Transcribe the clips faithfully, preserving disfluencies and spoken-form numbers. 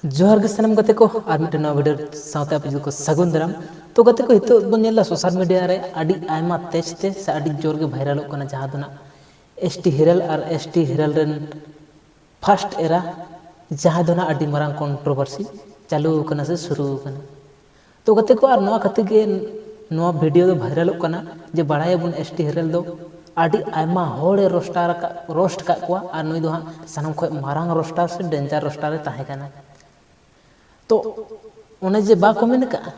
ᱡᱚᱦᱟᱨ ᱜᱮ ᱥᱟᱱᱟᱢ ᱜᱟᱛᱮ ᱠᱚ, ᱟᱨ ᱢᱤᱫᱴᱮᱱ ᱱᱚᱣᱟ ᱵᱷᱤᱰᱤᱭᱳ ᱥᱟᱶᱛᱮ ᱟᱯᱮ ᱡᱚᱛᱚ ᱠᱚ ᱥᱟᱹᱜᱩᱱ ᱫᱟᱨᱟᱢ᱾ ᱛᱚ ᱜᱟᱛᱮ ᱠᱚ, ᱱᱤᱛᱚᱜ ᱵᱚᱱ ᱧᱮᱞ ᱮᱫᱟ ᱥᱳᱥᱟᱞ ᱢᱤᱰᱤᱭᱟ ᱨᱮ ᱟᱹᱰᱤ ᱟᱭᱢᱟ ᱛᱮᱡᱽ ᱛᱮ ᱥᱮ ᱟᱹᱰᱤ ᱡᱳᱨ ᱜᱮ ᱵᱷᱟᱭᱨᱟᱞᱚᱜ ᱠᱟᱱᱟ ᱡᱟᱦᱟᱸ ᱫᱚ ᱱᱟᱜ ᱮᱥ ᱴᱤ ᱦᱮᱨᱮᱞ ᱟᱨ ᱮᱥ ᱴᱤ ᱦᱮᱨᱮᱞ ᱨᱮᱱ ᱯᱷᱟᱥᱴ ᱮᱨᱟ, ᱡᱟᱦᱟᱸ ᱫᱚ ᱱᱟᱜ ᱟᱹᱰᱤ ᱢᱟᱨᱟᱝ ᱠᱚᱱᱴᱨᱳᱵᱷᱟᱨᱥᱤ ᱪᱟᱹᱞᱩ ᱟᱠᱟᱱᱟ ᱥᱮ ᱥᱩᱨᱩ ᱟᱠᱟᱱᱟ᱾ ᱛᱚ ᱜᱟᱛᱮ ᱠᱚ, ᱟᱨ ᱱᱚᱣᱟ ᱠᱷᱟᱹᱛᱤᱨ ᱜᱮ ᱱᱚᱣᱟ ᱵᱷᱤᱰᱤᱭᱳ ᱫᱚ ᱵᱷᱟᱭᱨᱟᱞᱚᱜ ᱠᱟᱱᱟ ᱡᱮ ᱵᱟᱲᱟᱭᱟᱵᱚᱱ ᱮᱥ ᱴᱤ ᱦᱮᱨᱮᱞ ᱫᱚ ᱟᱹᱰᱤ ᱟᱭᱢᱟ ᱦᱚᱲᱮ ᱨᱳᱥᱴᱟᱨ ᱟᱠᱟᱫ, ᱨᱳᱥᱴ ᱟᱠᱟᱫ ᱠᱚᱣᱟ, ᱟᱨ ᱱᱩᱭ ᱫᱚ ᱦᱟᱸᱜ ᱥᱟᱱᱟᱢ ᱠᱷᱚᱱ ᱢᱟᱨᱟᱝ ᱨᱳᱥᱴᱟᱨ ᱥᱮ ᱰᱮᱧᱡᱟᱨ ᱨᱳᱥᱴᱟᱨᱮ ᱛᱟᱦᱮᱸ ᱠᱟᱱᱟ᱾ ᱛᱚ ᱚᱱᱮ ᱡᱮ ᱵᱟᱠᱚ ᱢᱮᱱ ᱟᱠᱟᱫᱼᱟ,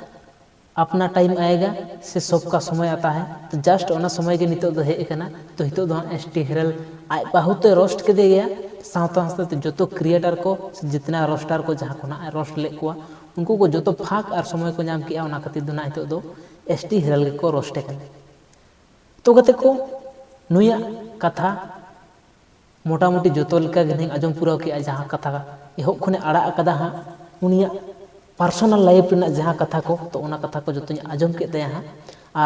ᱟᱯᱱᱟ ᱴᱟᱭᱤᱢ ᱟᱭᱮᱜᱟ ᱥᱮ ᱥᱚᱵᱠᱟ ᱥᱚᱢᱚᱭ ᱟᱛᱟ ᱦᱮ, ᱛᱚ ᱡᱟᱥᱴ ᱚᱱᱟ ᱥᱚᱢᱚᱭ ᱜᱮ ᱱᱤᱛᱚᱜ ᱫᱚ ᱦᱮᱡ ᱟᱠᱟᱱᱟ᱾ ᱛᱚ ᱱᱤᱛᱚᱜ ᱫᱚ ᱦᱟᱸᱜ ᱮᱥ ᱴᱤ ᱦᱮᱨᱮᱞ ᱟᱡ ᱵᱟᱹᱦᱩ ᱛᱮ ᱨᱳᱥᱴ ᱠᱮᱫᱮ ᱜᱮᱭᱟ, ᱥᱟᱶᱛᱟ ᱥᱟᱶᱛᱮ ᱡᱚᱛᱚ ᱠᱨᱤᱭᱮᱴᱟᱨ ᱠᱚ ᱥᱮ ᱡᱤᱛᱱᱟ ᱨᱳᱥᱴᱟᱨ ᱠᱚ ᱡᱟᱦᱟᱸ ᱠᱚ ᱱᱟᱜ ᱮ ᱨᱳᱥᱴ ᱞᱮᱫ ᱠᱚᱣᱟ, ᱩᱱᱠᱩ ᱠᱚ ᱡᱚᱛᱚ ᱯᱷᱟᱸᱠ ᱟᱨ ᱥᱚᱢᱚᱭ ᱠᱚ ᱧᱟᱢ ᱠᱮᱜᱼᱟ᱾ ᱚᱱᱟ ᱠᱷᱟᱹᱛᱤᱨ ᱫᱚ ᱱᱟᱜ ᱱᱤᱛᱚᱜ ᱫᱚ ᱮᱥ ᱴᱤ ᱦᱮᱨᱮᱞ ᱜᱮᱠᱚ ᱨᱳᱥᱴ ᱮ ᱠᱟᱱᱟ᱾ ᱛᱚ ᱜᱟᱛᱮ ᱠᱚ, ᱱᱩᱭᱟᱜ ᱠᱟᱛᱷᱟ ᱢᱚᱴᱟᱢᱩᱴᱤ ᱡᱚᱛᱚ ᱞᱮᱠᱟ ᱜᱮ ᱱᱟᱦᱟᱜ ᱟᱸᱡᱚᱢ ᱯᱩᱨᱟᱹᱣ ᱠᱮᱜᱼᱟ, ᱡᱟᱦᱟᱸ ᱠᱟᱛᱷᱟ ᱮᱦᱚᱵ ᱠᱷᱚᱱᱮ ᱟᱲᱟᱜ ᱟᱠᱟᱫᱟ ᱦᱟᱸᱜ, ᱩᱱᱤᱭᱟᱜ ᱯᱟᱨᱥᱚᱱᱟᱞ ᱞᱟᱭᱤᱯᱷ ᱨᱮᱱᱟᱜ ᱡᱟᱦᱟᱸ ᱠᱟᱛᱷᱟ ᱠᱚ, ᱛᱚ ᱚᱱᱟ ᱠᱟᱛᱷᱟ ᱠᱚ ᱡᱚᱛᱚᱧ ᱟᱸᱡᱚᱢ ᱠᱮᱫ ᱛᱟᱭᱟ ᱦᱟᱸᱜ᱾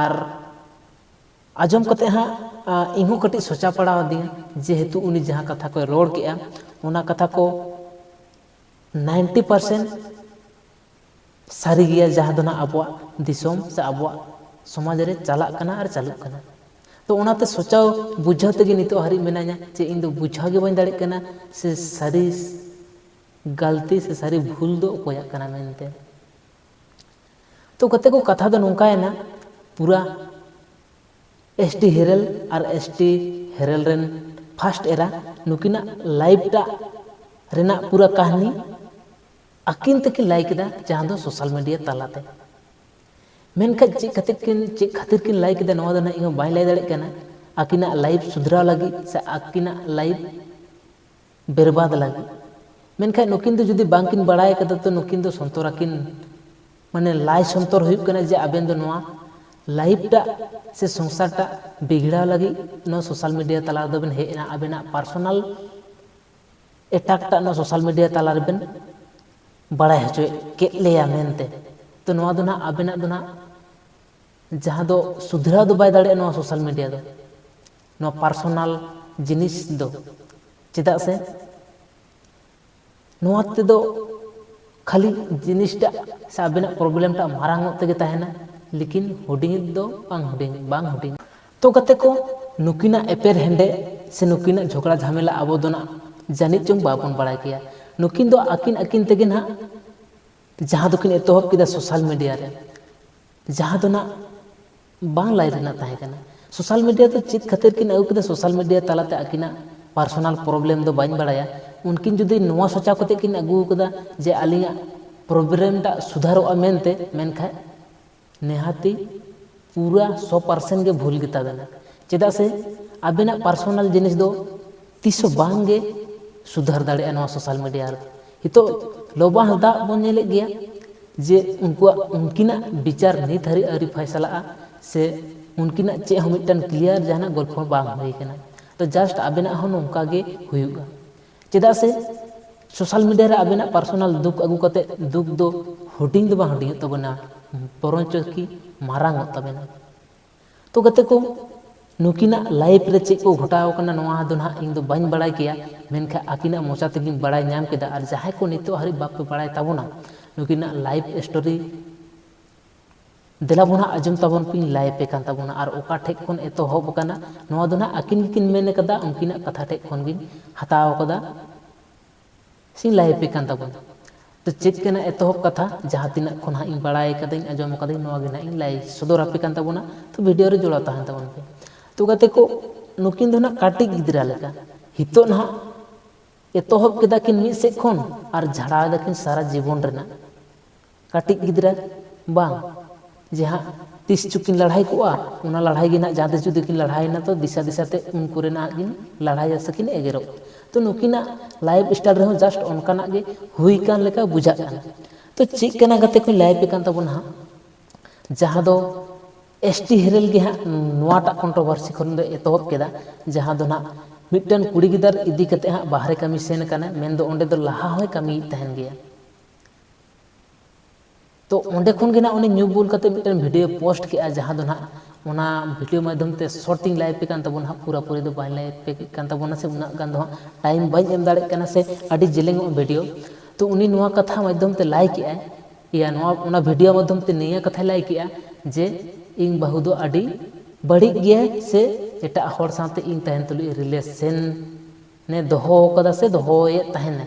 ᱟᱨ ᱟᱸᱡᱚᱢ ᱠᱟᱛᱮ ᱦᱟᱸᱜ, ᱟ, ᱤᱧᱦᱚᱸ ᱠᱟᱹᱴᱤᱡ ᱥᱚᱪᱟ ᱯᱟᱲᱟᱣ ᱟᱹᱫᱤᱧᱟ, ᱡᱮᱦᱮᱛᱩ ᱩᱱᱤ ᱡᱟᱦᱟᱸ ᱠᱟᱛᱷᱟ ᱠᱚᱭ ᱨᱚᱲ ᱠᱮᱜᱼᱟ, ᱚᱱᱟ ᱠᱟᱛᱷᱟ ᱠᱚ ᱱᱟᱭᱤᱱᱴᱤ ᱯᱟᱨᱥᱮᱱᱴ ᱥᱟᱹᱨᱤ ᱜᱮᱭᱟ, ᱡᱟᱦᱟᱸ ᱫᱚ ᱱᱟᱜ ᱟᱵᱚᱣᱟᱜ ᱫᱤᱥᱚᱢ ᱥᱮ ᱟᱵᱚᱣᱟᱜ ᱥᱚᱢᱟᱡᱽ ᱨᱮ ᱪᱟᱞᱟᱜ ᱠᱟᱱᱟ ᱟᱨ ᱪᱟᱹᱞᱩᱜ ᱠᱟᱱᱟ᱾ ᱛᱚ ᱚᱱᱟᱛᱮ ᱥᱚᱪᱟᱣ ᱵᱩᱡᱷᱟᱹᱣ ᱛᱮᱜᱮ ᱱᱤᱛᱚᱜ ᱦᱟᱹᱨᱤᱡ ᱢᱮᱱᱟᱧᱟ, ᱡᱮ ᱤᱧ ᱫᱚ ᱵᱩᱡᱷᱟᱹᱣ ᱜᱮ ᱵᱟᱹᱧ ᱫᱟᱲᱮᱭᱟᱜ ᱠᱟᱱᱟ ᱥᱮ ᱥᱟᱹᱨᱤ ᱜᱟᱹᱞᱛᱤ ᱥᱮ ᱥᱟᱹᱨᱤ ᱵᱷᱩᱞ ᱫᱚ ᱚᱠᱚᱭᱟᱜ ᱠᱟᱱᱟ ᱢᱮᱱᱛᱮ᱾ ᱛᱚ ᱜᱟᱛᱮ ᱠᱚ, ᱠᱟᱛᱷᱟ ᱫᱚ ᱱᱚᱝᱠᱟᱭᱮᱱᱟ, ᱯᱩᱨᱟ ᱮᱥ ᱴᱤ ᱦᱮᱨᱮᱞ ᱟᱨ ᱮᱥ ᱴᱤ ᱦᱮᱨᱮᱞ ᱨᱮᱱ ᱯᱷᱟᱥᱴ ᱮᱨᱟ, ᱱᱩᱠᱤᱱᱟᱜ ᱞᱟᱭᱤᱯᱷ ᱴᱟᱜ ᱨᱮᱱᱟᱜ ᱯᱩᱨᱟᱹ ᱠᱟᱹᱦᱱᱤ ᱟᱹᱠᱤᱱ ᱛᱮᱠᱤᱱ ᱞᱟᱹᱭ ᱠᱮᱫᱟ, ᱡᱟᱦᱟᱸ ᱫᱚ ᱥᱳᱥᱟᱞ ᱢᱤᱰᱤᱭᱟ ᱛᱟᱞᱟᱛᱮ᱾ ᱢᱮᱱᱠᱷᱟᱱ ᱪᱮᱫ ᱠᱷᱟᱹᱛᱤᱨ ᱠᱤᱱ, ᱪᱮᱫ ᱠᱷᱟᱹᱛᱤᱨ ᱠᱤᱱ ᱞᱟᱹᱭ ᱠᱮᱫᱟ, ᱱᱚᱣᱟ ᱫᱚ ᱱᱟᱦᱟᱜ ᱤᱧ ᱦᱚᱸ ᱵᱟᱹᱧ ᱞᱟᱹᱭ ᱫᱟᱲᱮᱭᱟᱜ ᱠᱟᱱᱟ᱾ ᱟᱹᱠᱤᱱᱟᱜ ᱞᱟᱭᱤᱯᱷ ᱥᱩᱫᱷᱨᱟᱣ ᱞᱟᱹᱜᱤᱫ ᱥᱮ ᱟᱹᱠᱤᱱᱟᱜ ᱞᱟᱭᱤᱯᱷ ᱵᱮᱨᱵᱟᱫ ᱞᱟᱹᱜᱤᱫ᱾ ᱢᱮᱱᱠᱷᱟᱱ ᱱᱩᱠᱤᱱ ᱫᱚ ᱡᱩᱫᱤ ᱵᱟᱝᱠᱤᱱ ᱵᱟᱲᱟᱭ ᱠᱟᱫᱟ, ᱛᱚ ᱱᱩᱠᱤᱱ ᱫᱚ ᱥᱚᱱᱛᱚᱨ ᱟᱹᱠᱤᱱ, ᱢᱟᱱᱮ ᱞᱟᱭ ᱥᱚᱱᱛᱚᱨ ᱦᱩᱭᱩᱜ ᱠᱟᱱᱟ ᱡᱮ ᱟᱵᱮᱱ ᱫᱚ ᱱᱚᱣᱟ ᱞᱟᱭᱤᱯᱷ ᱴᱟᱜ ᱥᱮ ᱥᱚᱝᱥᱟᱨ ᱴᱟᱜ ᱵᱤᱜᱽᱲᱟᱣ ᱞᱟᱹᱜᱤᱫ ᱱᱚᱣᱟ ᱥᱳᱥᱟᱞ ᱢᱤᱰᱤᱭᱟ ᱛᱟᱞᱟ ᱨᱮᱫᱚ ᱵᱮᱱ ᱦᱮᱡ ᱮᱱᱟ, ᱟᱵᱮᱱᱟᱜ ᱯᱟᱨᱥᱚᱱᱟᱞ ᱮᱴᱟᱜ ᱴᱟᱜ ᱱᱚᱣᱟ ᱥᱳᱥᱟᱞ ᱢᱤᱰᱤᱭᱟ ᱛᱟᱞᱟ ᱨᱮᱵᱮᱱ ᱵᱟᱲᱟᱭ ᱦᱚᱪᱚᱭᱮᱫ ᱠᱮᱫ ᱞᱮᱭᱟ ᱢᱮᱱᱛᱮ᱾ ᱛᱚ ᱱᱚᱣᱟ ᱫᱚ ᱱᱟᱦᱟᱜ ᱟᱵᱮᱱᱟᱜ ᱫᱚ ᱱᱟᱦᱟᱜ ᱡᱟᱦᱟᱸ ᱫᱚ ᱥᱩᱫᱷᱨᱟᱹᱣ ᱫᱚ ᱵᱟᱭ ᱫᱟᱲᱮᱭᱟᱜᱼᱟ ᱱᱚᱣᱟ ᱥᱳᱥᱟᱞ ᱢᱤᱰᱤᱭᱟ ᱫᱚ, ᱱᱚᱣᱟ ᱯᱟᱨᱥᱚᱱᱟᱞ ᱡᱤᱱᱤᱥ ᱫᱚ᱾ ᱪᱮᱫᱟᱜ ᱥᱮ ᱱᱚᱣᱟ ᱛᱮᱫᱚ ᱠᱷᱟᱹᱞᱤ ᱡᱤᱱᱤᱥᱴᱟᱜ ᱥᱮ ᱟᱵᱮᱱᱟᱜ ᱯᱨᱚᱵᱞᱮᱢᱴᱟᱜ ᱢᱟᱨᱟᱝ ᱚᱜ ᱛᱮᱜᱮ ᱛᱟᱦᱮᱱᱟ, ᱞᱮᱠᱤᱱ ᱦᱩᱰᱤᱧ ᱫᱚ ᱵᱟᱝ ᱦᱩᱰᱤᱧ ᱵᱟᱝ ᱦᱩᱰᱤᱧ᱾ ᱛᱚ ᱜᱟᱛᱮ ᱠᱚ, ᱱᱩᱠᱤᱱᱟᱜ ᱮᱯᱮᱨ ᱦᱮᱸᱰᱮᱡ ᱥᱮ ᱱᱩᱠᱤᱱᱟᱜ ᱡᱷᱚᱜᱽᱲᱟ ᱡᱷᱟᱢᱮᱞᱟ ᱟᱵᱚ ᱫᱚ ᱱᱟᱜ ᱡᱟᱹᱱᱤᱡ ᱪᱚᱝ ᱵᱟᱵᱚᱱ ᱵᱟᱲᱟᱭ ᱠᱮᱭᱟ᱾ ᱱᱩᱠᱤᱱ ᱫᱚ ᱟᱹᱠᱤᱱ ᱟᱹᱠᱤᱱ ᱛᱮᱜᱮ ᱱᱟᱦᱟᱜ ᱡᱟᱦᱟᱸ ᱫᱚᱠᱤᱱ ᱮᱛᱚᱦᱚᱵ ᱠᱮᱫᱟ ᱥᱳᱥᱟᱞ ᱢᱤᱰᱤᱭᱟ ᱨᱮ, ᱡᱟᱦᱟᱸ ᱫᱚ ᱱᱟᱜ ᱵᱟᱝ ᱞᱟᱹᱭ ᱨᱮᱱᱟᱜ ᱛᱟᱦᱮᱸ ᱠᱟᱱᱟ᱾ ᱥᱳᱥᱟᱞ ᱢᱤᱰᱤᱭᱟ ᱫᱚ ᱪᱮᱫ ᱠᱷᱟᱹᱛᱤᱨ ᱠᱤᱱ ᱟᱹᱜᱩ ᱠᱮᱫᱟ, ᱥᱳᱥᱟᱞ ᱢᱤᱰᱤᱭᱟ ᱛᱟᱞᱟᱛᱮ ᱟᱹᱠᱤᱱᱟᱜ ᱯᱟᱨᱥᱚᱱᱟᱞ ᱯᱨᱚᱵᱞᱮᱢ ᱫᱚ ᱵᱟᱹᱧ ᱵᱟᱲᱟᱭᱟ᱾ ᱩᱱᱠᱤᱱ ᱡᱩᱫᱤ ᱱᱚᱣᱟ ᱥᱚᱪᱟᱣ ᱠᱟᱛᱮ ᱠᱤᱱ ᱟᱹᱜᱩ ᱠᱟᱫᱟ ᱡᱮ ᱟᱹᱞᱤᱧᱟᱜ ᱯᱨᱚᱵᱞᱮᱢ ᱴᱟᱜ ᱥᱩᱫᱷᱟᱨᱚᱜᱼᱟ ᱢᱮᱱᱛᱮ, ᱢᱮᱱᱠᱷᱟᱱ ᱱᱮᱦᱟᱛᱤ ᱯᱩᱨᱟ ᱥᱚ ᱯᱟᱨᱥᱮᱱᱴ ᱜᱮ ᱵᱷᱩᱞ ᱜᱮᱛᱟ ᱵᱮᱱᱟ᱾ ᱪᱮᱫᱟᱜ ᱥᱮ ᱟᱵᱮᱱᱟᱜ ᱯᱟᱨᱥᱚᱱᱟᱞ ᱡᱤᱱᱤᱥ ᱫᱚ ᱛᱤᱥ ᱦᱚᱸ ᱵᱟᱝ ᱜᱮ ᱥᱩᱫᱷᱟᱹᱨ ᱫᱟᱲᱮᱭᱟᱜᱼᱟ ᱱᱚᱣᱟ ᱥᱳᱥᱟᱞ ᱢᱤᱰᱤᱭᱟ ᱨᱮ᱾ ᱱᱤᱛᱚᱜ ᱞᱚᱵᱟᱱ ᱫᱟᱜ ᱵᱚᱱ ᱧᱮᱞᱮᱫ ᱜᱮᱭᱟ ᱡᱮ ᱩᱱᱠᱩᱣᱟᱜ, ᱩᱱᱠᱤᱱᱟᱜ ᱵᱤᱪᱟᱨ ᱱᱤᱛ ᱦᱟᱹᱨᱤᱡ ᱟᱹᱣᱨᱤ ᱯᱷᱟᱭᱥᱟᱞᱟᱜᱼᱟ, ᱥᱮ ᱩᱱᱠᱤᱱᱟᱜ ᱪᱮᱫ ᱦᱚᱸ ᱢᱤᱫᱴᱟᱝ ᱠᱞᱤᱭᱟᱨ ᱡᱟᱦᱟᱱᱟᱜ ᱜᱚᱞᱯᱷᱚ ᱵᱟᱝ ᱦᱩᱭ ᱠᱟᱱᱟ᱾ ᱛᱚ ᱡᱟᱥᱴ ᱟᱵᱮᱱᱟᱜ ᱦᱚᱸ ᱱᱚᱝᱠᱟ ᱜᱮ ᱦᱩᱭᱩᱜᱼᱟ᱾ ᱪᱮᱫᱟᱜ ᱥᱮ ᱥᱳᱥᱟᱞ ᱢᱤᱰᱤᱭᱟ ᱨᱮ ᱟᱵᱮᱱᱟᱜ ᱯᱟᱨᱥᱚᱱᱟᱞ ᱫᱩᱠ ᱟᱹᱜᱩ ᱠᱟᱛᱮ ᱫᱩᱠ ᱫᱚ ᱦᱩᱰᱤᱧ ᱫᱚ ᱵᱟᱝ ᱦᱩᱰᱤᱧᱚᱜ ᱛᱟᱵᱚᱱᱟ, ᱵᱚᱨᱚᱱᱪᱚ ᱠᱤ ᱢᱟᱨᱟᱝ ᱚᱜ ᱛᱟᱵᱮᱱᱟ᱾ ᱛᱚ ᱜᱟᱛᱮ ᱠᱚ, ᱱᱩᱠᱤᱱᱟᱜ ᱞᱟᱭᱤᱯᱷ ᱨᱮ ᱪᱮᱫ ᱠᱚ ᱜᱷᱚᱴᱟᱣ ᱟᱠᱟᱱᱟ, ᱱᱚᱣᱟ ᱫᱚ ᱱᱟᱦᱟᱜ ᱤᱧ ᱫᱚ ᱵᱟᱹᱧ ᱵᱟᱲᱟᱭ ᱠᱮᱭᱟ, ᱢᱮᱱᱠᱷᱟᱱ ᱟᱹᱠᱤᱱᱟᱜ ᱢᱚᱪᱟ ᱛᱮᱜᱮᱧ ᱵᱟᱲᱟᱭ ᱧᱟᱢ ᱠᱮᱫᱟ᱾ ᱟᱨ ᱡᱟᱦᱟᱸᱭ ᱠᱚ ᱱᱤᱛᱚᱜ ᱦᱟᱹᱨᱤᱡ ᱵᱟᱯᱮ ᱵᱟᱲᱟᱭ ᱛᱟᱵᱚᱱᱟ ᱱᱩᱠᱤᱱᱟᱜ ᱞᱟᱭᱤᱯᱷ ᱥᱴᱳᱨᱤ, ᱫᱮᱞᱟ ᱵᱚᱱ ᱦᱟᱸᱜ ᱟᱸᱡᱚᱢ ᱛᱟᱵᱚᱱ ᱯᱮ, ᱞᱟᱭᱤᱯᱷ ᱮ ᱠᱟᱱ ᱛᱟᱵᱚᱱᱟ ᱟᱨ ᱚᱠᱟ ᱴᱷᱮᱡ ᱠᱷᱚᱱ ᱮᱛᱚᱦᱚᱵ ᱟᱠᱟᱱᱟ, ᱱᱚᱣᱟ ᱫᱚ ᱱᱟᱦᱟᱜ ᱟᱹᱠᱤᱱ ᱜᱮᱠᱤᱱ ᱢᱮᱱ ᱟᱠᱟᱫᱟ, ᱩᱱᱠᱤᱱᱟᱜ ᱠᱟᱛᱷᱟ ᱴᱷᱮᱡ ᱠᱷᱚᱱ ᱜᱤᱧ ᱦᱟᱛᱟᱣ ᱟᱠᱟᱫᱟ᱾ ᱥᱮᱧ ᱞᱟᱭᱤᱯᱷ ᱮ ᱠᱟᱱ ᱛᱟᱵᱚᱱᱟ᱾ ᱛᱚ ᱪᱮᱫ ᱠᱟᱱᱟ ᱮᱛᱚᱦᱚᱵ ᱠᱟᱛᱷᱟ, ᱡᱟᱦᱟᱸ ᱛᱤᱱᱟᱹᱜ ᱠᱷᱚᱱ ᱦᱟᱸᱜ ᱤᱧ ᱵᱟᱲᱟᱭ ᱠᱟᱫᱟᱹᱧ, ᱟᱸᱡᱚᱢ ᱠᱟᱫᱟᱹᱧ, ᱱᱚᱣᱟ ᱜᱮ ᱱᱟᱦᱟᱜ ᱤᱧ ᱞᱟᱹᱭ ᱥᱚᱫᱚᱨ ᱟᱯᱮ ᱠᱟᱱ ᱛᱟᱵᱚᱱᱟ᱾ ᱛᱚ ᱵᱷᱤᱰᱤᱭᱳ ᱨᱮ ᱡᱚᱲᱟᱣ ᱛᱟᱦᱮᱱ ᱛᱟᱵᱚᱱ ᱯᱮ᱾ ᱛᱚ ᱜᱟᱛᱮ ᱠᱚ, ᱱᱩᱠᱤᱱ ᱫᱚ ᱱᱟᱦᱟᱜ ᱠᱟᱹᱴᱤᱡ ᱜᱤᱫᱽᱨᱟᱹ ᱞᱮᱠᱟ᱾ ᱱᱤᱛᱚᱜ ᱱᱟᱦᱟᱜ ᱮᱛᱚᱦᱚᱵ ᱠᱮᱫᱟ ᱠᱤᱱ ᱢᱤᱫ ᱥᱮᱫ ᱠᱷᱚᱱ ᱟᱨ ᱡᱷᱟᱲᱟᱣ ᱫᱟᱠᱤᱱ ᱥᱟᱨᱟ ᱡᱤᱵᱚᱱ ᱨᱮᱱᱟᱜ᱾ ᱠᱟᱹᱴᱤᱡ ᱜᱤᱫᱽᱨᱟᱹ ᱵᱟᱝ, ᱡᱟᱦᱟᱸ ᱛᱤᱥ ᱪᱚᱠᱤᱱ ᱞᱟᱲᱦᱟᱭ ᱠᱚᱜᱼᱟ, ᱚᱱᱟ ᱞᱟᱲᱦᱟᱭ ᱜᱮ ᱱᱟᱦᱟᱜ ᱡᱟᱦᱟᱸ ᱛᱤᱥ ᱡᱩᱫᱤ ᱠᱤᱱ ᱞᱟᱲᱦᱟᱭᱮᱱᱟ ᱛᱚ ᱫᱤᱥᱟᱹ ᱫᱤᱥᱟᱹᱛᱮ ᱩᱱ ᱠᱚᱨᱮᱱᱟᱜ ᱠᱤᱱ ᱞᱟᱲᱦᱟᱭᱟ ᱥᱮ ᱠᱤᱱ ᱮᱜᱮᱨᱚᱜ᱾ ᱛᱚ ᱱᱩᱠᱤᱱᱟᱜ ᱞᱟᱭᱤᱯᱷ ᱥᱴᱟᱭᱤᱞ ᱨᱮᱦᱚᱸ ᱡᱟᱥᱴ ᱚᱱᱠᱟᱱᱟᱜ ᱜᱮ ᱦᱩᱭ ᱠᱟᱱ ᱞᱮᱠᱟ ᱵᱩᱡᱷᱟᱹᱜ ᱠᱟᱱᱟ᱾ ᱛᱚ ᱪᱮᱫ ᱠᱟᱱᱟ ᱜᱟᱛᱮ ᱠᱚᱧ ᱞᱟᱭᱤᱯᱷ ᱠᱟᱱ ᱛᱟᱵᱚᱱᱟ ᱦᱟᱸᱜ, ᱡᱟᱦᱟᱸ ᱫᱚ ᱮᱥ ᱴᱤ ᱦᱮᱨᱮᱞ ᱜᱮ ᱦᱟᱸᱜ ᱱᱚᱣᱟᱴᱟᱜ ᱠᱚᱱᱴᱨᱳᱵᱷᱟᱨᱥᱤ ᱠᱷᱚᱱ ᱫᱚ ᱮᱛᱚᱦᱚᱵ ᱠᱮᱫᱟ, ᱡᱟᱦᱟᱸ ᱫᱚ ᱱᱟᱦᱟᱜ ᱢᱤᱫᱴᱮᱱ ᱠᱩᱲᱤ ᱜᱤᱫᱟᱹᱨ ᱤᱫᱤ ᱠᱟᱛᱮ ᱦᱟᱸᱜ ᱵᱟᱦᱨᱮ ᱠᱟᱹᱢᱤ ᱥᱮᱱ ᱠᱟᱱᱟᱭ, ᱢᱮᱱᱫᱚ ᱚᱸᱰᱮ ᱫᱚ ᱞᱟᱦᱟ ᱦᱚᱸᱭ ᱠᱟᱹᱢᱤᱭᱮᱫ ᱛᱟᱦᱮᱱ ᱜᱮᱭᱟ᱾ ᱛᱚ ᱚᱸᱰᱮ ᱠᱷᱚᱱ ᱜᱮ ᱱᱟᱜ ᱩᱱᱤ ᱧᱩ ᱵᱩᱞ ᱠᱟᱛᱮ ᱢᱤᱫᱴᱮᱱ ᱵᱷᱤᱰᱤᱭᱳ ᱯᱳᱥᱴ ᱠᱮᱜᱼᱟ, ᱡᱟᱦᱟᱸ ᱫᱚ ᱱᱟᱜ ᱚᱱᱟ ᱵᱷᱤᱰᱤᱭᱳ ᱢᱟᱫᱽᱫᱷᱚᱢ ᱛᱮ ᱥᱚᱨᱴ ᱤᱧ ᱞᱟᱭᱤᱵᱷ ᱯᱮ ᱠᱟᱱ ᱛᱟᱵᱚᱱᱟ ᱦᱟᱸᱜ, ᱯᱩᱨᱟᱹᱯᱩᱨᱤ ᱫᱚ ᱵᱟᱹᱧ ᱞᱟᱭᱤᱵᱷ ᱯᱮ ᱠᱟᱱ ᱛᱟᱵᱚᱱᱟ, ᱥᱮ ᱩᱱᱟᱹᱜ ᱜᱟᱱ ᱫᱚ ᱦᱟᱸᱜ ᱴᱟᱭᱤᱢ ᱵᱟᱹᱧ ᱮᱢ ᱫᱟᱲᱮᱭᱟᱜ ᱠᱟᱱᱟ, ᱥᱮ ᱟᱹᱰᱤ ᱡᱮᱞᱮᱧᱚᱜ ᱵᱷᱤᱰᱤᱭᱳ᱾ ᱛᱚ ᱩᱱᱤ ᱱᱚᱣᱟ ᱠᱟᱛᱷᱟ ᱢᱟᱫᱽᱫᱷᱚᱢ ᱛᱮ ᱞᱟᱹᱭ ᱠᱮᱜᱼᱟᱭ, ᱤᱭᱟ ᱱᱚᱣᱟ, ᱚᱱᱟ ᱵᱷᱤᱰᱤᱭᱳ ᱢᱟᱫᱽᱫᱷᱚᱢ ᱛᱮ ᱱᱤᱭᱟᱹ ᱠᱟᱛᱷᱟᱭ ᱞᱟᱹᱭ ᱠᱮᱜᱼᱟ ᱡᱮ ᱤᱧ ᱵᱟᱹᱦᱩ ᱫᱚ ᱟᱹᱰᱤ ᱵᱟᱹᱲᱤᱡ ᱜᱮᱭᱟᱭ ᱥᱮ ᱮᱴᱟᱜ ᱦᱚᱲ ᱥᱟᱶᱛᱮ ᱤᱧ ᱛᱟᱦᱮᱱ ᱛᱩᱞᱩᱡ ᱨᱤᱞᱮᱥᱮᱱ ᱮ ᱫᱚᱦᱚ ᱟᱠᱟᱫᱟ ᱥᱮ ᱫᱚᱦᱚᱭᱮᱫ ᱛᱟᱦᱮᱱᱟ,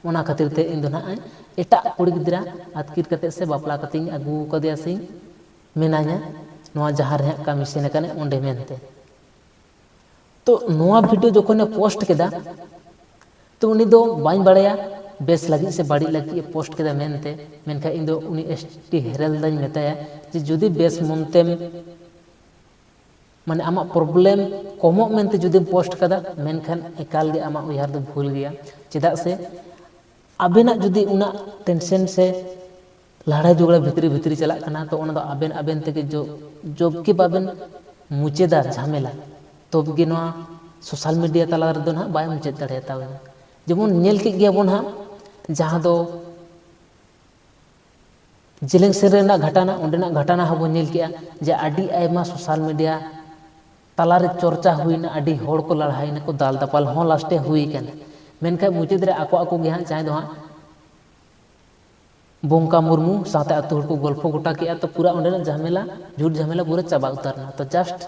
ᱚᱱᱟ ᱠᱷᱟᱹᱛᱤᱨ ᱛᱮ ᱤᱧ ᱫᱚ ᱱᱟᱦᱟᱜ ᱮᱴᱟᱜ ᱠᱩᱲᱤ ᱜᱤᱫᱽᱨᱟᱹ ᱟᱹᱛᱠᱤᱨ ᱠᱟᱛᱮ ᱥᱮ ᱵᱟᱯᱞᱟ ᱠᱟᱛᱮ ᱤᱧ ᱟᱹᱜᱩ ᱟᱠᱟᱫᱮᱭᱟ ᱥᱮᱧ ᱢᱮᱱᱟᱧᱟ, ᱱᱚᱣᱟ ᱡᱟᱦᱟᱸ ᱨᱮ ᱦᱟᱸᱜ ᱠᱟᱹᱢᱤ ᱥᱮᱱ ᱟᱠᱟᱱᱟᱭ ᱚᱸᱰᱮ ᱢᱮᱱᱛᱮ᱾ ᱛᱚ ᱱᱚᱣᱟ ᱵᱷᱤᱰᱤᱭᱳ ᱡᱚᱠᱷᱚᱱᱮ ᱯᱳᱥᱴ ᱠᱮᱫᱟ, ᱛᱚ ᱩᱱᱤ ᱫᱚ ᱵᱟᱹᱧ ᱵᱟᱲᱟᱭᱟ ᱵᱮᱥ ᱞᱟᱹᱜᱤᱫ ᱥᱮ ᱵᱟᱹᱲᱤᱡ ᱞᱟᱹᱜᱤᱫ ᱮ ᱯᱳᱥᱴ ᱠᱮᱫᱟ ᱢᱮᱱᱛᱮ, ᱢᱮᱱᱠᱷᱟᱱ ᱤᱧ ᱫᱚ ᱩᱱᱤ ᱮᱥ ᱴᱤ ᱦᱮᱨᱮᱞ ᱫᱟᱧ ᱢᱮᱛᱟᱭᱟ ᱡᱮ ᱡᱩᱫᱤ ᱵᱮᱥ ᱢᱚᱱᱛᱮᱢ, ᱢᱟᱱᱮ ᱟᱢᱟᱜ ᱯᱨᱚᱵᱞᱮᱢ ᱠᱚᱢᱚᱜ ᱢᱮᱱᱛᱮ ᱡᱩᱫᱤᱢ ᱯᱳᱥᱴ ᱠᱟᱫᱟ, ᱢᱮᱱᱠᱷᱟᱱ ᱮᱠᱟᱞ ᱜᱮ ᱟᱢᱟᱜ ᱩᱭᱦᱟᱹᱨ ᱫᱚ ᱵᱷᱩᱞ ᱜᱮᱭᱟ᱾ ᱪᱮᱫᱟᱜ ᱥᱮ ᱟᱵᱮᱱᱟᱜ ᱡᱩᱫᱤ ᱩᱱᱟᱹᱜ ᱴᱮᱱᱥᱮᱱ ᱥᱮ ᱞᱟᱲᱟᱭ ᱡᱷᱚᱜᱽᱲᱟ ᱵᱷᱤᱛᱨᱤ ᱵᱷᱤᱛᱨᱤ ᱪᱟᱞᱟᱜ ᱠᱟᱱᱟ, ᱛᱚ ᱚᱱᱟ ᱫᱚ ᱟᱵᱮᱱ ᱟᱵᱮᱱ ᱛᱮᱜᱮ ᱡᱚ-, ᱡᱚᱵ ᱠᱤ ᱵᱟᱵᱮᱱ ᱢᱩᱪᱟᱹᱫᱟ ᱡᱷᱟᱢᱮᱞᱟ, ᱛᱚᱵᱮ ᱜᱮ ᱱᱚᱣᱟ ᱥᱳᱥᱟᱞ ᱢᱤᱰᱤᱭᱟ ᱛᱟᱞᱟ ᱨᱮᱫᱚ ᱱᱟᱦᱟᱜ ᱵᱟᱭ ᱢᱩᱪᱟᱹᱫ ᱫᱟᱲᱮᱭᱟᱛᱟᱵᱮᱱᱟ᱾ ᱡᱮᱢᱚᱱ ᱧᱮᱞ ᱠᱮᱫ ᱜᱮᱭᱟᱵᱚᱱ ᱦᱟᱸᱜ, ᱡᱟᱦᱟᱸ ᱫᱚ ᱡᱮᱞᱮᱧ ᱥᱮᱨᱮᱧ ᱨᱮᱱᱟᱜ ᱜᱷᱟᱴᱟᱱᱟ, ᱚᱸᱰᱮᱱᱟᱜ ᱜᱷᱟᱴᱟᱱᱟ ᱦᱚᱸᱵᱚᱱ ᱧᱮᱞ ᱠᱮᱜᱼᱟ ᱡᱮ ᱟᱹᱰᱤ ᱟᱭᱢᱟ ᱥᱳᱥᱟᱞ ᱢᱤᱰᱤᱭᱟ ᱛᱟᱞᱟᱨᱮ ᱪᱚᱨᱪᱟ ᱦᱩᱭᱱᱟ, ᱟᱹᱰᱤ ᱦᱚᱲ ᱠᱚ ᱞᱟᱲᱦᱟᱭᱱᱟ ᱠᱚ, ᱫᱟᱞ ᱫᱟᱯᱟᱞ ᱦᱚᱸ ᱞᱟᱥᱴᱮ ᱦᱩᱭ ᱠᱟᱱᱟ᱾ ᱢᱮᱱᱠᱷᱟᱱ ᱢᱩᱪᱟᱹᱫ ᱨᱮ ᱟᱠᱚ ᱟᱠᱚ ᱜᱮ ᱦᱟᱸᱜ ᱡᱟᱦᱟᱸᱭ ᱫᱚ ᱦᱟᱸᱜ ᱵᱚᱝᱠᱟ ᱢᱩᱨᱢᱩ ᱥᱟᱶᱛᱮ ᱟᱹᱛᱩ ᱦᱚᱲ ᱠᱚ ᱜᱚᱞᱯᱷᱚ ᱜᱚᱴᱟ ᱠᱮᱜᱼᱟ, ᱛᱚ ᱯᱩᱨᱟᱹ ᱚᱸᱰᱮᱱᱟᱜ ᱡᱷᱟᱢᱮᱞᱟ, ᱡᱷᱩᱴ ᱡᱷᱟᱢᱮᱞᱟ ᱯᱩᱨᱟᱹ ᱪᱟᱵᱟ ᱩᱛᱟᱹᱨ ᱮᱱᱟ᱾ ᱛᱚ just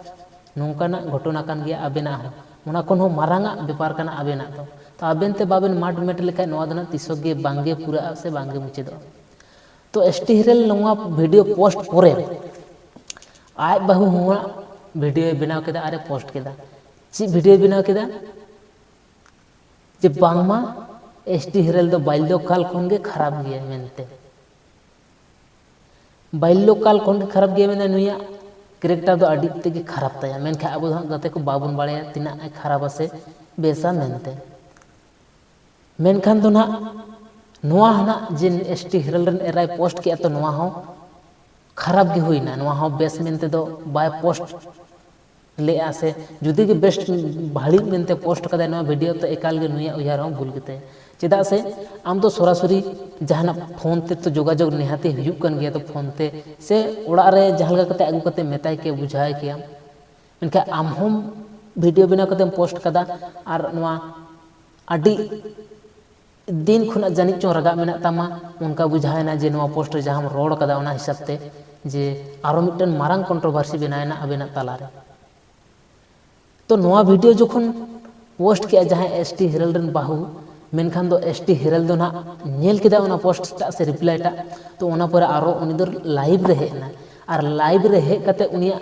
ᱱᱚᱝᱠᱟᱱᱟᱜ ᱜᱷᱚᱴᱚᱱᱟ ᱠᱟᱱ ᱜᱮᱭᱟ ᱟᱵᱮᱱᱟᱜ ᱦᱚᱸ, ᱚᱱᱟ ᱠᱷᱚᱱ ᱦᱚᱸ ᱢᱟᱨᱟᱝ ᱟᱜ ᱵᱮᱯᱟᱨ ᱠᱟᱱᱟ ᱟᱵᱮᱱᱟᱜ ᱫᱚ᱾ ᱛᱚ ᱟᱵᱮᱱ ᱛᱮ ᱵᱟᱵᱮᱱ ᱢᱟᱴ ᱢᱮᱴ ᱞᱮᱠᱷᱟᱡ ᱱᱚᱣᱟ ᱫᱚ ᱱᱟᱜ ᱛᱤᱥᱚᱜ ᱜᱮ ᱵᱟᱝᱜᱮ ᱯᱩᱨᱟᱹᱜᱼᱟ ᱥᱮ ᱵᱟᱝᱜᱮ ᱢᱩᱪᱟᱹᱫᱚᱜᱼᱟ᱾ ᱛᱚ ᱮᱥ ᱴᱤ ᱦᱮᱨᱮᱞ ᱱᱚᱣᱟ ᱵᱷᱤᱰᱤᱭᱳ ᱯᱳᱥᱴ ᱯᱚᱨᱮ ᱟᱡ ᱵᱟᱹᱦᱩ ᱦᱚᱸ ᱵᱷᱤᱰᱤᱭᱳᱭ ᱵᱮᱱᱟᱣ ᱠᱮᱫᱟ ᱟᱨᱮ ᱯᱳᱥᱴ ᱠᱮᱫᱟ᱾ ᱪᱮᱫ ᱵᱷᱤᱰᱤᱭᱳᱭ ᱵᱮᱱᱟᱣ ᱠᱮᱫᱟ? ᱡᱮ ᱵᱟᱝᱢᱟ ᱮᱥ ᱴᱤ ᱦᱮᱨᱮᱞ ᱫᱚ ᱵᱟᱞᱭᱚᱠᱟᱞ ᱠᱷᱚᱱ ᱜᱮ ᱠᱷᱟᱨᱟᱯ ᱜᱮᱭᱟ ᱢᱮᱱᱛᱮ᱾ ᱵᱟᱞᱭᱚᱠᱟᱞ ᱠᱷᱚᱱ ᱜᱮ ᱠᱷᱟᱨᱟᱯ ᱜᱮᱭᱟ ᱢᱮᱱᱛᱮ, ᱱᱩᱭᱟᱜ ᱠᱮᱨᱮᱠᱴᱟᱨ ᱫᱚ ᱟᱹᱰᱤ ᱛᱮᱫ ᱜᱮ ᱠᱷᱟᱨᱟᱯ ᱛᱟᱭᱟ᱾ ᱢᱮᱱᱠᱷᱟᱱ ᱟᱵᱚ ᱫᱚ ᱦᱟᱸᱜ ᱜᱟᱛᱮ ᱠᱚ ᱵᱟᱵᱚᱱ ᱵᱟᱲᱟᱭᱟ ᱛᱤᱱᱟᱹᱜ ᱮ ᱠᱷᱟᱨᱟᱯᱟ ᱥᱮ ᱵᱮᱥᱟ ᱢᱮᱱᱛᱮ᱾ ᱢᱮᱱᱠᱷᱟᱱ ᱫᱚ ᱱᱟᱦᱟᱜ ᱱᱚᱣᱟ ᱦᱚᱸ ᱱᱟᱦᱟᱜ ᱡᱮ ᱮᱥ ᱴᱤ ᱦᱮᱨᱮᱞ ᱨᱮᱱ ᱮᱨᱟᱭ ᱯᱳᱥᱴ ᱠᱮᱜᱼᱟ, ᱛᱚ ᱱᱚᱣᱟ ᱦᱚᱸ ᱠᱷᱟᱨᱟᱯ ᱜᱮ ᱦᱩᱭᱱᱟ᱾ ᱱᱚᱣᱟ ᱦᱚᱸ ᱵᱮᱥ ᱢᱮᱱᱛᱮ ᱫᱚ ᱵᱟᱭ ᱯᱳᱥᱴ ᱞᱮᱜᱼᱟ ᱥᱮ ᱡᱩᱫᱤ ᱜᱮ ᱵᱮᱥ ᱵᱷᱟᱹᱲᱤᱡ ᱢᱮᱱᱛᱮ ᱯᱳᱥᱴ ᱠᱟᱫᱟᱭ ᱱᱚᱣᱟ ᱵᱷᱤᱰᱤᱭᱳ, ᱛᱚ ᱮᱠᱟᱞ ᱜᱮ ᱱᱩᱭᱟᱜ ᱩᱭᱦᱟᱹᱨ ᱦᱚᱸ ᱵᱷᱩᱞ ᱜᱮᱛᱟᱭᱟ᱾ ᱪᱮᱫᱟᱜ ᱥᱮ ᱟᱢ ᱫᱚ ᱥᱚᱨᱟᱥᱚᱨᱤ ᱡᱟᱦᱟᱱᱟᱜ ᱯᱷᱳᱱ ᱛᱮ ᱛᱚ ᱡᱳᱜᱟᱡᱳᱜᱽ ᱱᱤᱦᱟᱹᱛᱤ ᱦᱩᱭᱩᱜ ᱠᱟᱱ ᱜᱮᱭᱟ, ᱛᱚ ᱯᱷᱳᱱ ᱛᱮ ᱥᱮ ᱚᱲᱟᱜ ᱨᱮ ᱡᱟᱦᱟᱸ ᱞᱮᱠᱟ ᱠᱟᱛᱮ ᱟᱹᱜᱩ ᱠᱟᱛᱮ ᱢᱮᱛᱟᱭ ᱠᱮᱭᱟ, ᱵᱩᱡᱷᱟᱹᱣ ᱠᱮᱭᱟᱢ᱾ ᱢᱮᱱᱠᱷᱟᱱ ᱟᱢ ᱦᱚᱸ ᱵᱷᱤᱰᱤᱭᱳ ᱵᱮᱱᱟᱣ ᱠᱟᱛᱮᱢ ᱯᱳᱥᱴ ᱠᱟᱫᱟ ᱟᱨ ᱱᱚᱣᱟ ᱟᱹᱰᱤ ᱫᱤᱱ ᱠᱷᱚᱱᱟᱜ ᱡᱟᱹᱱᱤᱡ ᱪᱚᱝ ᱨᱟᱜᱟᱜ ᱢᱮᱱᱟᱜ ᱛᱟᱢᱟ, ᱚᱱᱠᱟ ᱵᱩᱡᱷᱟᱹᱣ ᱮᱱᱟ ᱡᱮ ᱱᱚᱣᱟ ᱯᱳᱥᱴ ᱨᱮ ᱡᱟᱦᱟᱸᱢ ᱨᱚᱲ ᱠᱟᱫᱟ ᱚᱱᱟ ᱦᱤᱥᱟᱹᱵ ᱛᱮ ᱡᱮ ᱟᱨᱚ ᱢᱤᱫᱴᱮᱱ ᱢᱟᱨᱟᱝ ᱠᱚᱱᱴᱨᱳᱵᱷᱟᱨᱥᱤ ᱵᱮᱱᱟᱣ ᱮᱱᱟ ᱟᱵᱮᱱᱟᱜ ᱛᱟᱞᱟᱨᱮ᱾ ᱛᱚ ᱱᱚᱣᱟ ᱵᱷᱤᱰᱤᱭᱳ ᱡᱚᱠᱷᱚᱱ ᱯᱳᱥᱴ ᱠᱮᱜᱼᱟ ᱡᱟᱦᱟᱸᱭ ᱮᱥ ᱴᱤ ᱦᱮᱨᱮᱞ ᱨᱮᱱ ᱵᱟᱹᱦᱩ, ᱢᱮᱱᱠᱷᱟᱱ ᱫᱚ ᱮᱥ ᱴᱤ ᱦᱮᱨᱮᱞ ᱫᱚ ᱱᱟᱦᱟᱜ ᱧᱮᱞ ᱠᱮᱫᱟ ᱚᱱᱟ ᱯᱳᱥᱴ ᱴᱟᱜ ᱥᱮ ᱨᱤᱯᱞᱟᱭ ᱴᱟᱜ᱾ ᱛᱚ ᱚᱱᱟ ᱯᱚᱨᱮ ᱟᱨᱚ ᱩᱱᱤ ᱫᱚ ᱞᱟᱭᱤᱵᱷ ᱨᱮ ᱦᱮᱡ ᱮᱱᱟ, ᱟᱨ ᱞᱟᱭᱤᱵᱷ ᱨᱮ ᱦᱮᱡ ᱠᱟᱛᱮ ᱩᱱᱤᱭᱟᱜ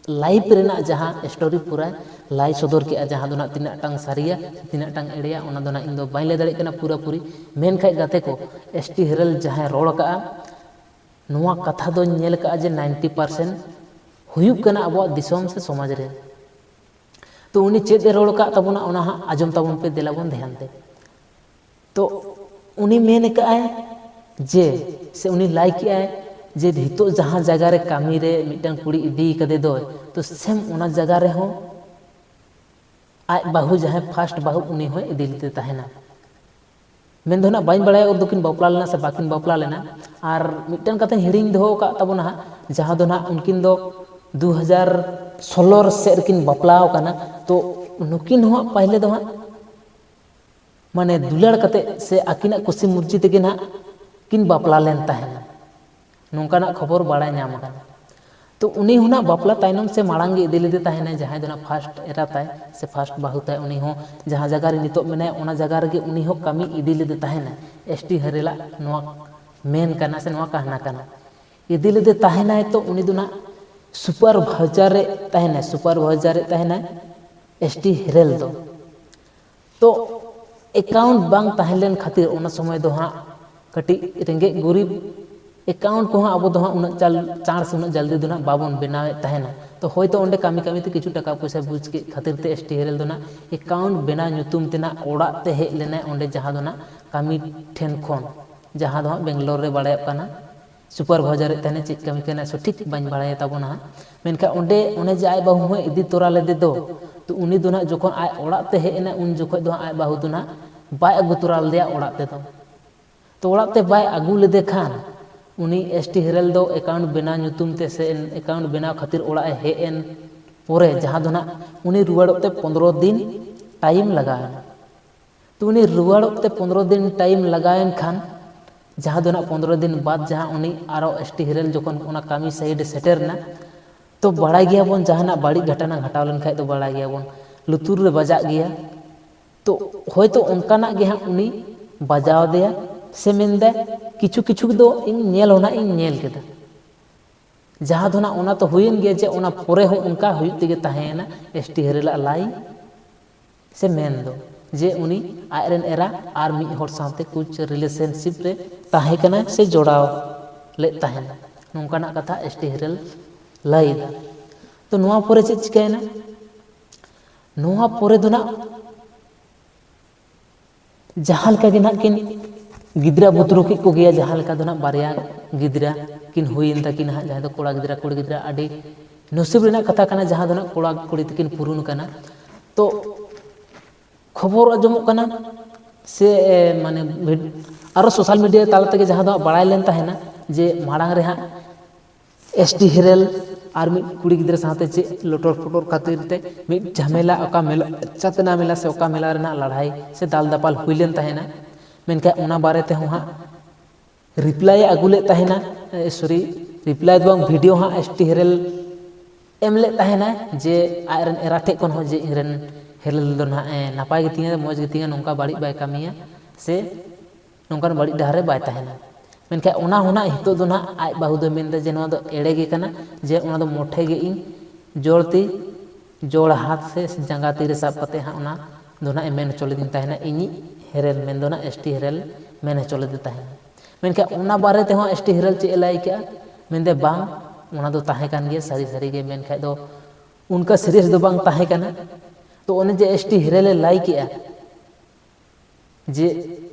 ᱞᱟᱭᱤᱯᱷ ᱨᱮᱱᱟᱜ ᱡᱟᱦᱟᱸ ᱥᱴᱳᱨᱤ ᱯᱩᱨᱟᱹ ᱞᱟᱹᱭ ᱥᱚᱫᱚᱨ ᱠᱮᱜᱼᱟ, ᱡᱟᱦᱟᱸ ᱫᱚ ᱱᱟᱜ ᱛᱤᱱᱟᱹᱜ ᱴᱟᱝ ᱥᱟᱹᱨᱤᱭᱟ ᱥᱮ ᱛᱤᱱᱟᱹᱜ ᱴᱟᱝ ᱮᱲᱮᱭᱟ, ᱚᱱᱟ ᱫᱚ ᱱᱟᱜ ᱤᱧ ᱫᱚ ᱵᱟᱹᱧ ᱞᱟᱹᱭ ᱫᱟᱲᱮᱭᱟᱜ ᱠᱟᱱᱟ ᱯᱩᱨᱟᱹᱯᱩᱨᱤ᱾ ᱢᱮᱱᱠᱷᱟᱡ ᱜᱟᱛᱮ ᱠᱚ, ᱮᱥ ᱴᱤ ᱦᱮᱨᱮᱞ ᱡᱟᱦᱟᱸᱭ ᱨᱚᱲ ᱠᱟᱜᱼᱟ, ᱱᱚᱣᱟ ᱠᱟᱛᱷᱟ ᱫᱚᱧ ᱧᱮᱞ ᱠᱟᱜᱼᱟ ᱡᱮ ᱱᱟᱭᱤᱱᱴᱤ ᱯᱟᱨᱥᱮᱱᱴ ᱦᱩᱭᱩᱜ ᱠᱟᱱᱟ ᱟᱵᱚᱣᱟᱜ ᱫᱤᱥᱚᱢ ᱥᱮ ᱥᱚᱢᱟᱡᱽ ᱨᱮ᱾ ᱛᱚ ᱩᱱᱤ ᱪᱮᱫ ᱮ ᱨᱚᱲ ᱠᱟᱜ ᱛᱟᱵᱚᱱᱟ, ᱚᱱᱟ ᱦᱟᱸᱜ ᱟᱸᱡᱚᱢ ᱛᱟᱵᱚᱱ ᱯᱮ, ᱫᱮᱞᱟ ᱵᱚᱱ ᱫᱷᱮᱭᱟᱱ ᱛᱮ᱾ ᱛᱚ ᱩᱱᱤ ᱢᱮᱱ ᱠᱟᱜᱼᱟᱭ ᱡᱮ, ᱥᱮ ᱩᱱᱤ ᱞᱟᱹᱭ ᱠᱮᱜᱼᱟᱭ ᱡᱮ ᱱᱤᱛᱚᱜ ᱡᱟᱦᱟᱸ ᱡᱟᱭᱜᱟ ᱨᱮ ᱠᱟᱹᱢᱤ ᱨᱮ ᱢᱤᱫᱴᱟᱝ ᱠᱩᱲᱤ ᱤᱫᱤ ᱠᱟᱫᱮ ᱫᱚᱭ, ᱛᱚ ᱥᱮᱢ ᱚᱱᱟ ᱡᱟᱭᱜᱟ ᱨᱮᱦᱚᱸ ᱟᱡ ᱵᱟᱹᱦᱩ, ᱡᱟᱦᱟᱸᱭ ᱯᱷᱟᱥᱴ ᱵᱟᱹᱦᱩ, ᱩᱱᱤ ᱦᱚᱸᱭ ᱤᱫᱤ ᱞᱮᱫᱮ ᱛᱟᱦᱮᱱᱟ᱾ ᱢᱮᱱ ᱫᱚ ᱱᱟᱜ ᱵᱟᱹᱧ ᱵᱟᱲᱟᱭᱟ ᱩᱱ ᱫᱚᱠᱤᱱ ᱵᱟᱯᱞᱟ ᱞᱮᱱᱟ ᱥᱮ ᱵᱟᱹᱠᱤᱱ ᱵᱟᱯᱞᱟ ᱞᱮᱱᱟ᱾ ᱟᱨ ᱢᱤᱫᱴᱟᱝ ᱠᱟᱛᱷᱟᱧ ᱦᱤᱲᱤᱧ ᱫᱚᱦᱚ ᱟᱠᱟᱫ ᱛᱟᱵᱚᱱᱟ ᱦᱟᱸᱜ, ᱡᱟᱦᱟᱸ ᱫᱚ ᱱᱟᱜ ᱩᱱᱠᱤᱱ ᱫᱚ ᱫᱩ ᱦᱟᱡᱟᱨ ᱥᱳᱞᱳ ᱥᱮᱫ ᱨᱮᱠᱤᱱ ᱵᱟᱯᱞᱟ ᱟᱠᱟᱱᱟ᱾ ᱛᱚ ᱱᱩᱠᱤᱱ ᱦᱚᱸ ᱦᱟᱸᱜ ᱯᱟᱦᱞᱮ ᱫᱚ ᱦᱟᱸᱜ ᱢᱟᱱᱮ ᱫᱩᱞᱟᱹᱲ ᱠᱟᱛᱮ ᱥᱮ ᱟᱹᱠᱤᱱᱟᱜ ᱠᱩᱥᱤ ᱢᱩᱨᱡᱤ ᱛᱮᱜᱮ ᱱᱟᱜ ᱠᱤᱱ ᱵᱟᱯᱞᱟ ᱞᱮᱱ ᱛᱟᱦᱮᱱᱟ᱾ ᱱᱚᱝᱠᱟᱱᱟᱜ ᱠᱷᱚᱵᱚᱨ ᱵᱟᱲᱟᱭ ᱧᱟᱢ ᱟᱠᱟᱱᱟ᱾ ᱛᱚ ᱩᱱᱤ ᱦᱚᱸ ᱱᱟᱜ ᱵᱟᱯᱞᱟ ᱛᱟᱭᱱᱚᱢ ᱥᱮ ᱢᱟᱲᱟᱝ ᱜᱮ ᱤᱫᱤ ᱞᱮᱫᱮ ᱛᱟᱦᱮᱱᱟᱭ, ᱡᱟᱦᱟᱸᱭ ᱫᱚ ᱱᱟᱜ ᱯᱷᱟᱥᱴ ᱮᱨᱟ ᱛᱟᱭ ᱥᱮ ᱯᱷᱟᱥᱴ ᱵᱟᱹᱦᱩ ᱛᱟᱭ, ᱩᱱᱤ ᱦᱚᱸ ᱡᱟᱦᱟᱸ ᱡᱟᱭᱜᱟ ᱨᱮ ᱱᱤᱛᱚᱜ ᱢᱮᱱᱟᱭᱟ, ᱚᱱᱟ ᱡᱟᱭᱜᱟ ᱨᱮᱜᱮ ᱩᱱᱤ ᱦᱚᱸ ᱠᱟᱹᱢᱤ ᱤᱫᱤ ᱞᱮᱫᱮ ᱛᱟᱦᱮᱱᱟᱭ᱾ ᱮᱥ ᱴᱤ ᱦᱮᱨᱮᱞᱟᱜ ᱱᱚᱣᱟ ᱢᱮᱱ ᱠᱟᱱᱟ ᱥᱮ ᱱᱚᱣᱟ ᱠᱟᱦᱱᱟ ᱠᱟᱱᱟ᱾ ᱤᱫᱤ ᱞᱮᱫᱮ ᱛᱟᱦᱮᱱᱟᱭ, ᱛᱚ ᱩᱱᱤ ᱫᱚ ᱱᱟᱜ ᱥᱩᱯᱟᱨᱵᱷᱟᱭᱡᱟᱨ ᱨᱮ ᱛᱟᱦᱮᱱᱟᱭ, ᱥᱩᱯᱟᱨᱵᱷᱟᱭᱡᱟᱨ ᱨᱮ ᱛᱟᱦᱮᱱᱟᱭ ᱮᱥ ᱴᱤ ᱦᱮᱨᱮᱞ ᱫᱚ᱾ ᱛᱚ ᱮᱠᱟᱣᱩᱱᱴ ᱵᱟᱝ ᱛᱟᱦᱮᱸ ᱞᱮᱱ ᱠᱷᱟᱹᱛᱤᱨ ᱚᱱᱟ ᱥᱚᱢᱚᱭ ᱫᱚ ᱦᱟᱸᱜ ᱠᱟᱹᱴᱤᱡ ᱨᱮᱸᱜᱮᱡ ᱜᱩᱨᱤᱵ, ᱮᱠᱟᱣᱩᱱᱴ ᱠᱚᱦᱚᱸ ᱟᱵᱚ ᱫᱚ ᱦᱟᱸᱜ ᱩᱱᱟᱹᱜ ᱪᱟᱞ ᱪᱟᱬ ᱥᱮ ᱩᱱᱟᱹᱜ ᱡᱚᱞᱫᱤ ᱫᱚ ᱱᱟᱜ ᱵᱟᱵᱚᱱ ᱵᱮᱱᱟᱣᱮᱫ ᱛᱟᱦᱮᱱᱟ᱾ ᱛᱚ ᱦᱳᱭᱛᱳ ᱚᱸᱰᱮ ᱠᱟᱹᱢᱤ ᱠᱟᱹᱢᱤ ᱛᱮ ᱠᱤᱪᱷᱩ ᱴᱟᱠᱟ ᱯᱚᱭᱥᱟ ᱵᱩᱡᱽ ᱠᱮᱫ ᱠᱷᱟᱹᱛᱤᱨ ᱛᱮ ᱮᱥ ᱴᱤ ᱦᱮᱨᱮᱞ ᱫᱚ ᱱᱟᱜ ᱮᱠᱟᱣᱩᱱᱴ ᱵᱮᱱᱟᱣ ᱧᱩᱛᱩᱢ ᱛᱮ ᱱᱟᱜ ᱚᱲᱟᱜ ᱛᱮ ᱦᱮᱡ ᱞᱮᱱᱟᱭ, ᱚᱸᱰᱮ ᱡᱟᱦᱟᱸ ᱫᱚ ᱱᱟᱜ ᱠᱟᱹᱢᱤ ᱴᱷᱮᱱ ᱠᱷᱚᱱ, ᱡᱟᱦᱟᱸ ᱫᱚ ᱦᱟᱸᱜ ᱵᱮᱝᱜᱟᱞᱳᱨ ᱨᱮ ᱵᱟᱲᱟᱭᱚᱜ ᱠᱟᱱᱟ, ᱥᱩᱯᱟᱨᱵᱷᱟᱭᱡᱟᱨᱮᱫ ᱛᱟᱦᱮᱱᱟ, ᱪᱮᱫ ᱠᱟᱹᱢᱤ ᱠᱟᱱᱟ ᱥᱚᱴᱷᱤᱠ ᱵᱟᱹᱧ ᱵᱟᱲᱟᱭᱟ ᱛᱟᱵᱚᱱᱟ ᱦᱟᱸᱜ᱾ ᱢᱮᱱᱠᱷᱟᱱ ᱚᱸᱰᱮ ᱚᱱᱮ ᱡᱮ ᱟᱡ ᱵᱟᱹᱦᱩ ᱦᱚᱸᱭ ᱤᱫᱤ ᱛᱚᱨᱟ ᱞᱮᱫᱮ ᱫᱚ, ᱛᱚ ᱩᱱᱤ ᱫᱚ ᱱᱟᱜ ᱡᱚᱠᱷᱚᱱ ᱟᱡ ᱚᱲᱟᱜ ᱛᱮ ᱦᱮᱡ ᱮᱱᱟ, ᱩᱱ ᱡᱚᱠᱷᱚᱡ ᱫᱚ ᱦᱟᱸᱜ ᱟᱡ ᱵᱟᱹᱦᱩ ᱫᱚ ᱱᱟᱜ ᱵᱟᱭ ᱟᱹᱜᱩ ᱛᱚᱨᱟ ᱞᱮᱫᱮᱭᱟ ᱚᱲᱟᱜ ᱛᱮᱫᱚ᱾ ᱛᱚ ᱚᱲᱟᱜ ᱛᱮ ᱵᱟᱭ ᱟᱹᱜᱩ ᱞᱮᱫᱮ ᱠᱷᱟᱱ, ᱩᱱᱤ ᱮᱥ ᱴᱤ ᱦᱮᱨᱮᱞ ᱫᱚ ᱮᱠᱟᱣᱩᱱᱴ ᱵᱮᱱᱟᱣ ᱧᱩᱛᱩᱢ ᱛᱮ ᱥᱮ ᱮᱠᱟᱣᱩᱱᱴ ᱵᱮᱱᱟᱣ ᱠᱷᱟᱹᱛᱤᱨ ᱚᱲᱟᱜ ᱮ ᱦᱮᱡ ᱮᱱ ᱯᱚᱨᱮ, ᱡᱟᱦᱟᱸ ᱫᱚ ᱱᱟᱜ ᱩᱱᱤ ᱨᱩᱣᱟᱹᱲᱚᱜ ᱛᱮ ᱯᱚᱱᱫᱽᱨᱚ ᱫᱤᱱ ᱴᱟᱭᱤᱢ ᱞᱟᱜᱟᱣ ᱮᱱᱟ᱾ ᱛᱚ ᱩᱱᱤ ᱨᱩᱣᱟᱹᱲᱚᱜ ᱛᱮ ᱯᱚᱱᱨᱚ ᱫᱤᱱ ᱴᱟᱭᱤᱢ ᱞᱟᱜᱟᱣᱮᱱ ᱠᱷᱟᱱ, ᱡᱟᱦᱟᱸ ᱫᱚ ᱱᱟᱜ ᱯᱚᱱᱨᱚ ᱫᱤᱱ ᱵᱟᱫᱽ ᱡᱟᱦᱟᱸ ᱩᱱᱤ ᱟᱨᱚ ᱮᱥ ᱴᱤ ᱦᱤᱨᱮᱞ ᱡᱚᱠᱷᱚᱱ ᱚᱱᱟ ᱠᱟᱹᱢᱤ ᱥᱟᱭᱤᱰ ᱮ ᱥᱮᱴᱮᱨ ᱮᱱᱟ, ᱛᱚ ᱵᱟᱲᱟᱭ ᱜᱮᱭᱟᱵᱚᱱ ᱡᱟᱦᱟᱱᱟᱜ ᱵᱟᱹᱲᱤᱡ ᱜᱷᱚᱴᱚᱱᱟ ᱜᱷᱚᱴᱟᱣ ᱞᱮᱱᱠᱷᱟᱡ ᱫᱚ ᱵᱟᱲᱟᱭ ᱜᱮᱭᱟᱵᱚᱱ ᱞᱩᱛᱩᱨ ᱨᱮ ᱵᱟᱡᱟᱜ ᱜᱮᱭᱟ᱾ ᱛᱚ ᱦᱚᱭᱛᱳ ᱚᱱᱠᱟᱱᱟᱜ ᱜᱮ ᱦᱟᱸᱜ ᱩᱱᱤ ᱵᱟᱡᱟᱣ ᱟᱫᱮᱭᱟ, ᱥᱮ ᱢᱮᱱᱫᱟᱭ ᱠᱤᱪᱷᱩ ᱠᱤᱪᱷᱩ ᱫᱚ ᱤᱧ ᱧᱮᱞ ᱦᱚᱸ ᱱᱟᱜ ᱤᱧ ᱧᱮᱞ ᱠᱮᱫᱟ᱾ ᱡᱟᱦᱟᱸ ᱫᱚ ᱱᱟᱜ ᱚᱱᱟ ᱛᱚ ᱦᱩᱭᱮᱱ ᱜᱮᱭᱟ ᱡᱮ ᱚᱱᱟ ᱯᱚᱨᱮ ᱦᱚᱸ ᱚᱱᱠᱟ ᱦᱩᱭᱩᱜ ᱛᱮᱜᱮ ᱛᱟᱦᱮᱸᱭᱮᱱᱟ ᱮᱥ ᱴᱤ ᱦᱤᱨᱮᱞᱟᱜ ᱞᱟᱭ, ᱥᱮ ᱢᱮᱱ ᱫᱚ ᱡᱮ ᱩᱱᱤ ᱟᱡᱨᱮᱱ ᱮᱨᱟ ᱟᱨ ᱢᱤᱫ ᱦᱚᱲ ᱥᱟᱶᱛᱮ ᱠᱩᱪ ᱨᱤᱞᱮᱥᱚᱱᱥᱤᱯ ᱨᱮ ᱛᱟᱦᱮᱸ ᱠᱟᱱᱟᱭ ᱥᱮ ᱡᱚᱲᱟᱣ ᱞᱮᱫ ᱛᱟᱦᱮᱱᱟ, ᱱᱚᱝᱠᱟᱱᱟᱜ ᱠᱟᱛᱷᱟ ᱮᱥ ᱴᱤ ᱦᱤᱨᱮᱞ ᱞᱟᱹᱭ ᱮᱫᱟ᱾ ᱛᱚ ᱱᱚᱣᱟ ᱯᱚᱨᱮ ᱪᱮᱫ ᱪᱤᱠᱟᱹᱭᱮᱱᱟ? ᱱᱚᱣᱟ ᱯᱚᱨᱮ ᱫᱚ ᱱᱟᱜ ᱡᱟᱦᱟᱸ ᱞᱮᱠᱟ ᱜᱮ ᱱᱟᱜ ᱠᱤᱱ ᱜᱤᱫᱽᱨᱟᱹ ᱵᱩᱛᱨᱩ ᱠᱮᱫ ᱠᱚᱜᱮᱭᱟ, ᱡᱟᱦᱟᱸ ᱞᱮᱠᱟ ᱫᱚ ᱱᱟᱜ ᱵᱟᱨᱭᱟ ᱜᱤᱫᱽᱨᱟᱹ ᱠᱤᱱ ᱦᱩᱭᱮᱱ ᱛᱟᱹᱠᱤᱱᱟ ᱦᱟᱸᱜ, ᱡᱟᱦᱟᱸᱭ ᱫᱚ ᱠᱚᱲᱟ ᱜᱤᱫᱽᱨᱟᱹ ᱠᱩᱲᱤ ᱜᱤᱫᱽᱨᱟᱹ, ᱟᱹᱰᱤ ᱱᱚᱥᱤᱵ ᱨᱮᱱᱟᱜ ᱠᱟᱛᱷᱟ ᱠᱟᱱᱟ ᱡᱟᱦᱟᱸ ᱫᱚ ᱱᱟᱜ ᱠᱚᱲᱟ ᱠᱩᱲᱤ ᱛᱟᱹᱠᱤᱱ ᱯᱩᱨᱩᱱ ᱠᱟᱱᱟ᱾ ᱛᱚ ᱠᱷᱚᱵᱚᱨ ᱟᱸᱡᱚᱢᱚᱜ ᱠᱟᱱᱟ ᱥᱮ ᱮ, ᱢᱟᱱᱮ ᱵᱷᱤᱰ- ᱟᱨᱚ ᱥᱳᱥᱟᱞ ᱢᱤᱰᱤᱭᱟ ᱛᱟᱞᱟ ᱛᱮᱜᱮ ᱡᱟᱦᱟᱸ ᱫᱚ ᱦᱟᱸᱜ ᱵᱟᱲᱟᱭ ᱞᱮᱱ ᱛᱟᱦᱮᱱᱟ ᱡᱮ ᱢᱟᱲᱟᱝ ᱨᱮ ᱦᱟᱸᱜ ᱮᱥ ᱴᱤ ᱦᱤᱨᱮᱞ ᱟᱨ ᱢᱤᱫ ᱠᱩᱲᱤ ᱜᱤᱫᱽᱨᱟᱹ ᱥᱟᱶᱛᱮ ᱪᱮᱫ ᱞᱚᱴᱚᱨ ᱯᱚᱴᱚᱨ ᱠᱷᱟᱹᱛᱤᱨ ᱛᱮ ᱢᱤᱫ ᱡᱷᱟᱢᱮᱞᱟ, ᱚᱠᱟ ᱢᱮᱞᱟ, ᱪᱟᱛᱱᱟ ᱢᱮᱞᱟ ᱥᱮ ᱚᱠᱟ ᱢᱮᱞᱟ ᱨᱮᱱᱟᱜ ᱞᱟᱹᱲᱦᱟᱹᱭ ᱥᱮ ᱫᱟᱞ ᱫᱟᱯᱟᱞ ᱦᱩᱭ ᱞᱮᱱ ᱛᱟᱦᱮᱱᱟ, ᱢᱮᱱᱠᱷᱟᱱ ᱚᱱᱟ ᱵᱟᱨᱮ ᱛᱮᱦᱚᱸ ᱦᱟᱸᱜ ᱨᱤᱯᱞᱟᱭ ᱮ ᱟᱹᱜᱩ ᱞᱮᱫ ᱛᱟᱦᱮᱱᱟ, ᱥᱚᱨᱤ, ᱨᱤᱯᱞᱟᱭ ᱫᱚ ᱵᱟᱝ, ᱵᱷᱤᱰᱤᱭᱳ ᱦᱟᱸᱜ ᱮᱥ ᱴᱤ ᱦᱤᱨᱮᱞ ᱮᱢ ᱞᱮᱫ ᱛᱟᱦᱮᱱᱟᱭ ᱡᱮ ᱟᱡᱨᱮᱱ ᱮᱨᱟ ᱴᱷᱮᱡ ᱠᱷᱚᱱ ᱦᱚᱸ ᱡᱮ ᱤᱧᱨᱮᱱ ᱦᱤᱨᱮᱞ ᱫᱚ ᱱᱟᱦᱟᱜ ᱮ ᱱᱟᱯᱟᱭ ᱜᱮᱛᱤᱧᱟ, ᱢᱚᱡᱽ ᱜᱮᱛᱤᱧᱟ, ᱱᱚᱝᱠᱟ ᱵᱟᱹᱲᱤᱡ ᱵᱟᱭ ᱠᱟᱹᱢᱤᱭᱟ ᱥᱮ ᱱᱚᱝᱠᱟᱱ ᱵᱟᱹᱲᱤᱡ ᱰᱟᱦᱟᱨ ᱨᱮ ᱵᱟᱭ ᱛᱟᱦᱮᱱᱟ᱾ ᱢᱮᱱᱠᱷᱟᱱ ᱚᱱᱟ ᱦᱚᱸ ᱱᱟᱦᱟᱜ ᱱᱤᱛᱚᱜ ᱫᱚ ᱱᱟᱦᱟᱜ ᱟᱡ ᱵᱟᱹᱦᱩ ᱫᱚᱭ ᱢᱮᱱᱫᱟ ᱡᱮ ᱱᱚᱣᱟ ᱫᱚ ᱮᱲᱮ ᱜᱮ ᱠᱟᱱᱟ, ᱡᱮ ᱚᱱᱟ ᱫᱚ ᱢᱚᱴᱷᱮ ᱜᱮ ᱤᱧ ᱡᱚᱲ ᱛᱤ, ᱡᱚᱲ ᱦᱟᱛ ᱥᱮ ᱡᱟᱸᱜᱟ ᱛᱤ ᱨᱮ ᱥᱟᱵ ᱠᱟᱛᱮ ᱦᱟᱸᱜ ᱚᱱᱟ ᱫᱚ ᱱᱟᱦᱟᱜ ᱮ ᱢᱮᱱ ᱦᱚᱪᱚ ᱞᱮᱫᱤᱧ ᱛᱟᱦᱮᱱᱟ, ᱤᱧᱤᱡ ᱦᱤᱨᱮᱞ ᱢᱮᱱ ᱫᱚ ᱱᱟᱦᱟᱜ ᱮᱥ ᱴᱤ ᱦᱤᱨᱮᱞ ᱢᱮᱱ ᱦᱚᱪᱚ ᱞᱮᱫᱮ ᱛᱟᱦᱮᱱᱟ᱾ ᱢᱮᱱᱠᱷᱟᱱ ᱚᱱᱟ ᱵᱟᱨᱮ ᱛᱮᱦᱚᱸ ᱮᱥ ᱴᱤ ᱦᱤᱨᱮᱞ ᱪᱮᱫ ᱮ ᱞᱟᱹᱭ ᱠᱮᱜᱼᱟ? ᱢᱮᱱᱫᱟᱭ ᱵᱟᱝ, ᱚᱱᱟ ᱫᱚ ᱛᱟᱦᱮᱸ ᱠᱟᱱ ᱜᱮᱭᱟ ᱥᱟᱹᱨᱤ ᱥᱟᱹᱨᱤ ᱜᱮ, ᱢᱮᱱᱠᱷᱟᱡ ᱫᱚ ᱚᱱᱠᱟ ᱥᱤᱨᱤᱭᱟᱥ ᱫᱚ ᱵᱟᱝ ᱛᱟᱦᱮᱸ ᱠᱟᱱᱟ᱾ ᱛᱚ ᱚᱱᱮ ᱡᱮ ᱮᱥ ᱴᱤ ᱦᱤᱨᱮᱞ ᱮ ᱞᱟᱹᱭ ᱠᱮᱜᱼᱟ ᱡᱮ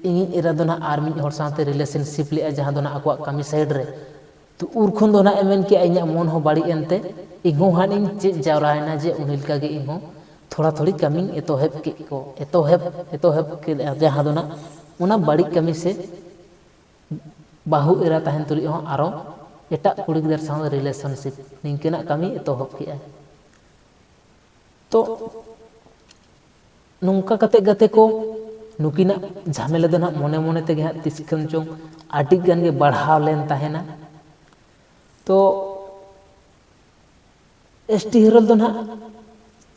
ᱤᱧᱤᱡ ᱮᱨᱟ ᱫᱚ ᱱᱟᱦᱟᱜ ᱟᱨ ᱢᱤᱫ ᱦᱚᱲ ᱥᱟᱶᱛᱮ ᱨᱤᱞᱮᱥᱚᱱᱥᱤᱯ ᱞᱮᱜᱼᱟ, ᱡᱟᱦᱟᱸ ᱫᱚ ᱱᱟᱦᱟᱜ ᱟᱠᱚᱣᱟᱜ ᱠᱟᱹᱢᱤ ᱥᱟᱭᱤᱰ ᱨᱮ, ᱛᱚ ᱩᱱ ᱠᱷᱚᱱ ᱫᱚ ᱱᱟᱦᱟᱜ ᱮ ᱢᱮᱱ ᱠᱮᱜᱼᱟ ᱤᱧᱟᱹᱜ ᱢᱚᱱ ᱦᱚᱸ ᱵᱟᱹᱲᱤᱡ ᱮᱱᱛᱮ ᱤᱧ ᱦᱚᱸ ᱦᱟᱸᱜ ᱤᱧ ᱪᱮᱫ ᱡᱟᱣᱨᱟᱭᱮᱱᱟ ᱡᱮ ᱩᱱᱤ ᱞᱮᱠᱟᱜᱮ ᱤᱧ ᱦᱚᱸ ᱛᱷᱚᱲᱟ ᱛᱷᱚᱲᱤ ᱠᱟᱹᱢᱤᱧ ᱮᱛᱚᱦᱚᱵ ᱠᱮᱫ ᱠᱚ, ᱮᱛᱚᱦᱚᱵ, ᱮᱛᱚᱦᱚᱵ ᱠᱮᱫᱼᱟ, ᱡᱟᱦᱟᱸ ᱫᱚ ᱱᱟᱦᱟᱜ ᱚᱱᱟ ᱵᱟᱹᱲᱤᱡ ᱠᱟᱹᱢᱤ ᱥᱮ ᱵᱟᱹᱦᱩ ᱮᱨᱟ ᱛᱟᱦᱮᱱ ᱛᱩᱞᱩᱡ ᱦᱚᱸ ᱟᱨᱚ ᱮᱴᱟᱜ ᱠᱩᱲᱤ ᱜᱤᱫᱟᱹᱨ ᱥᱟᱶ ᱨᱤᱞᱮᱥᱚᱱᱥᱤᱯ ᱱᱤᱝᱠᱟᱹᱱᱟᱜ ᱠᱟᱹᱢᱤ ᱮᱛᱚᱦᱚᱵ ᱠᱮᱜᱼᱟᱭ᱾ ᱛᱚ ᱱᱚᱝᱠᱟ ᱠᱟᱛᱮ ᱜᱟᱛᱮ ᱠᱚ ᱱᱩᱠᱤᱱᱟᱜ ᱡᱷᱟᱢᱮᱞᱟ ᱫᱚ ᱱᱟᱦᱟᱜ ᱢᱚᱱᱮ ᱢᱚᱱᱮ ᱛᱮᱜᱮ ᱦᱟᱸᱜ ᱛᱤᱥ ᱠᱷᱚᱱ ᱪᱚᱝ ᱟᱹᱰᱤ ᱜᱟᱱ ᱜᱮ ᱵᱟᱲᱦᱟᱣ ᱞᱮᱱ ᱛᱟᱦᱮᱱᱟ᱾ ᱛᱚ ᱮᱥ ᱴᱤ ᱦᱮᱨᱮᱞ ᱫᱚ ᱱᱟᱦᱟᱜ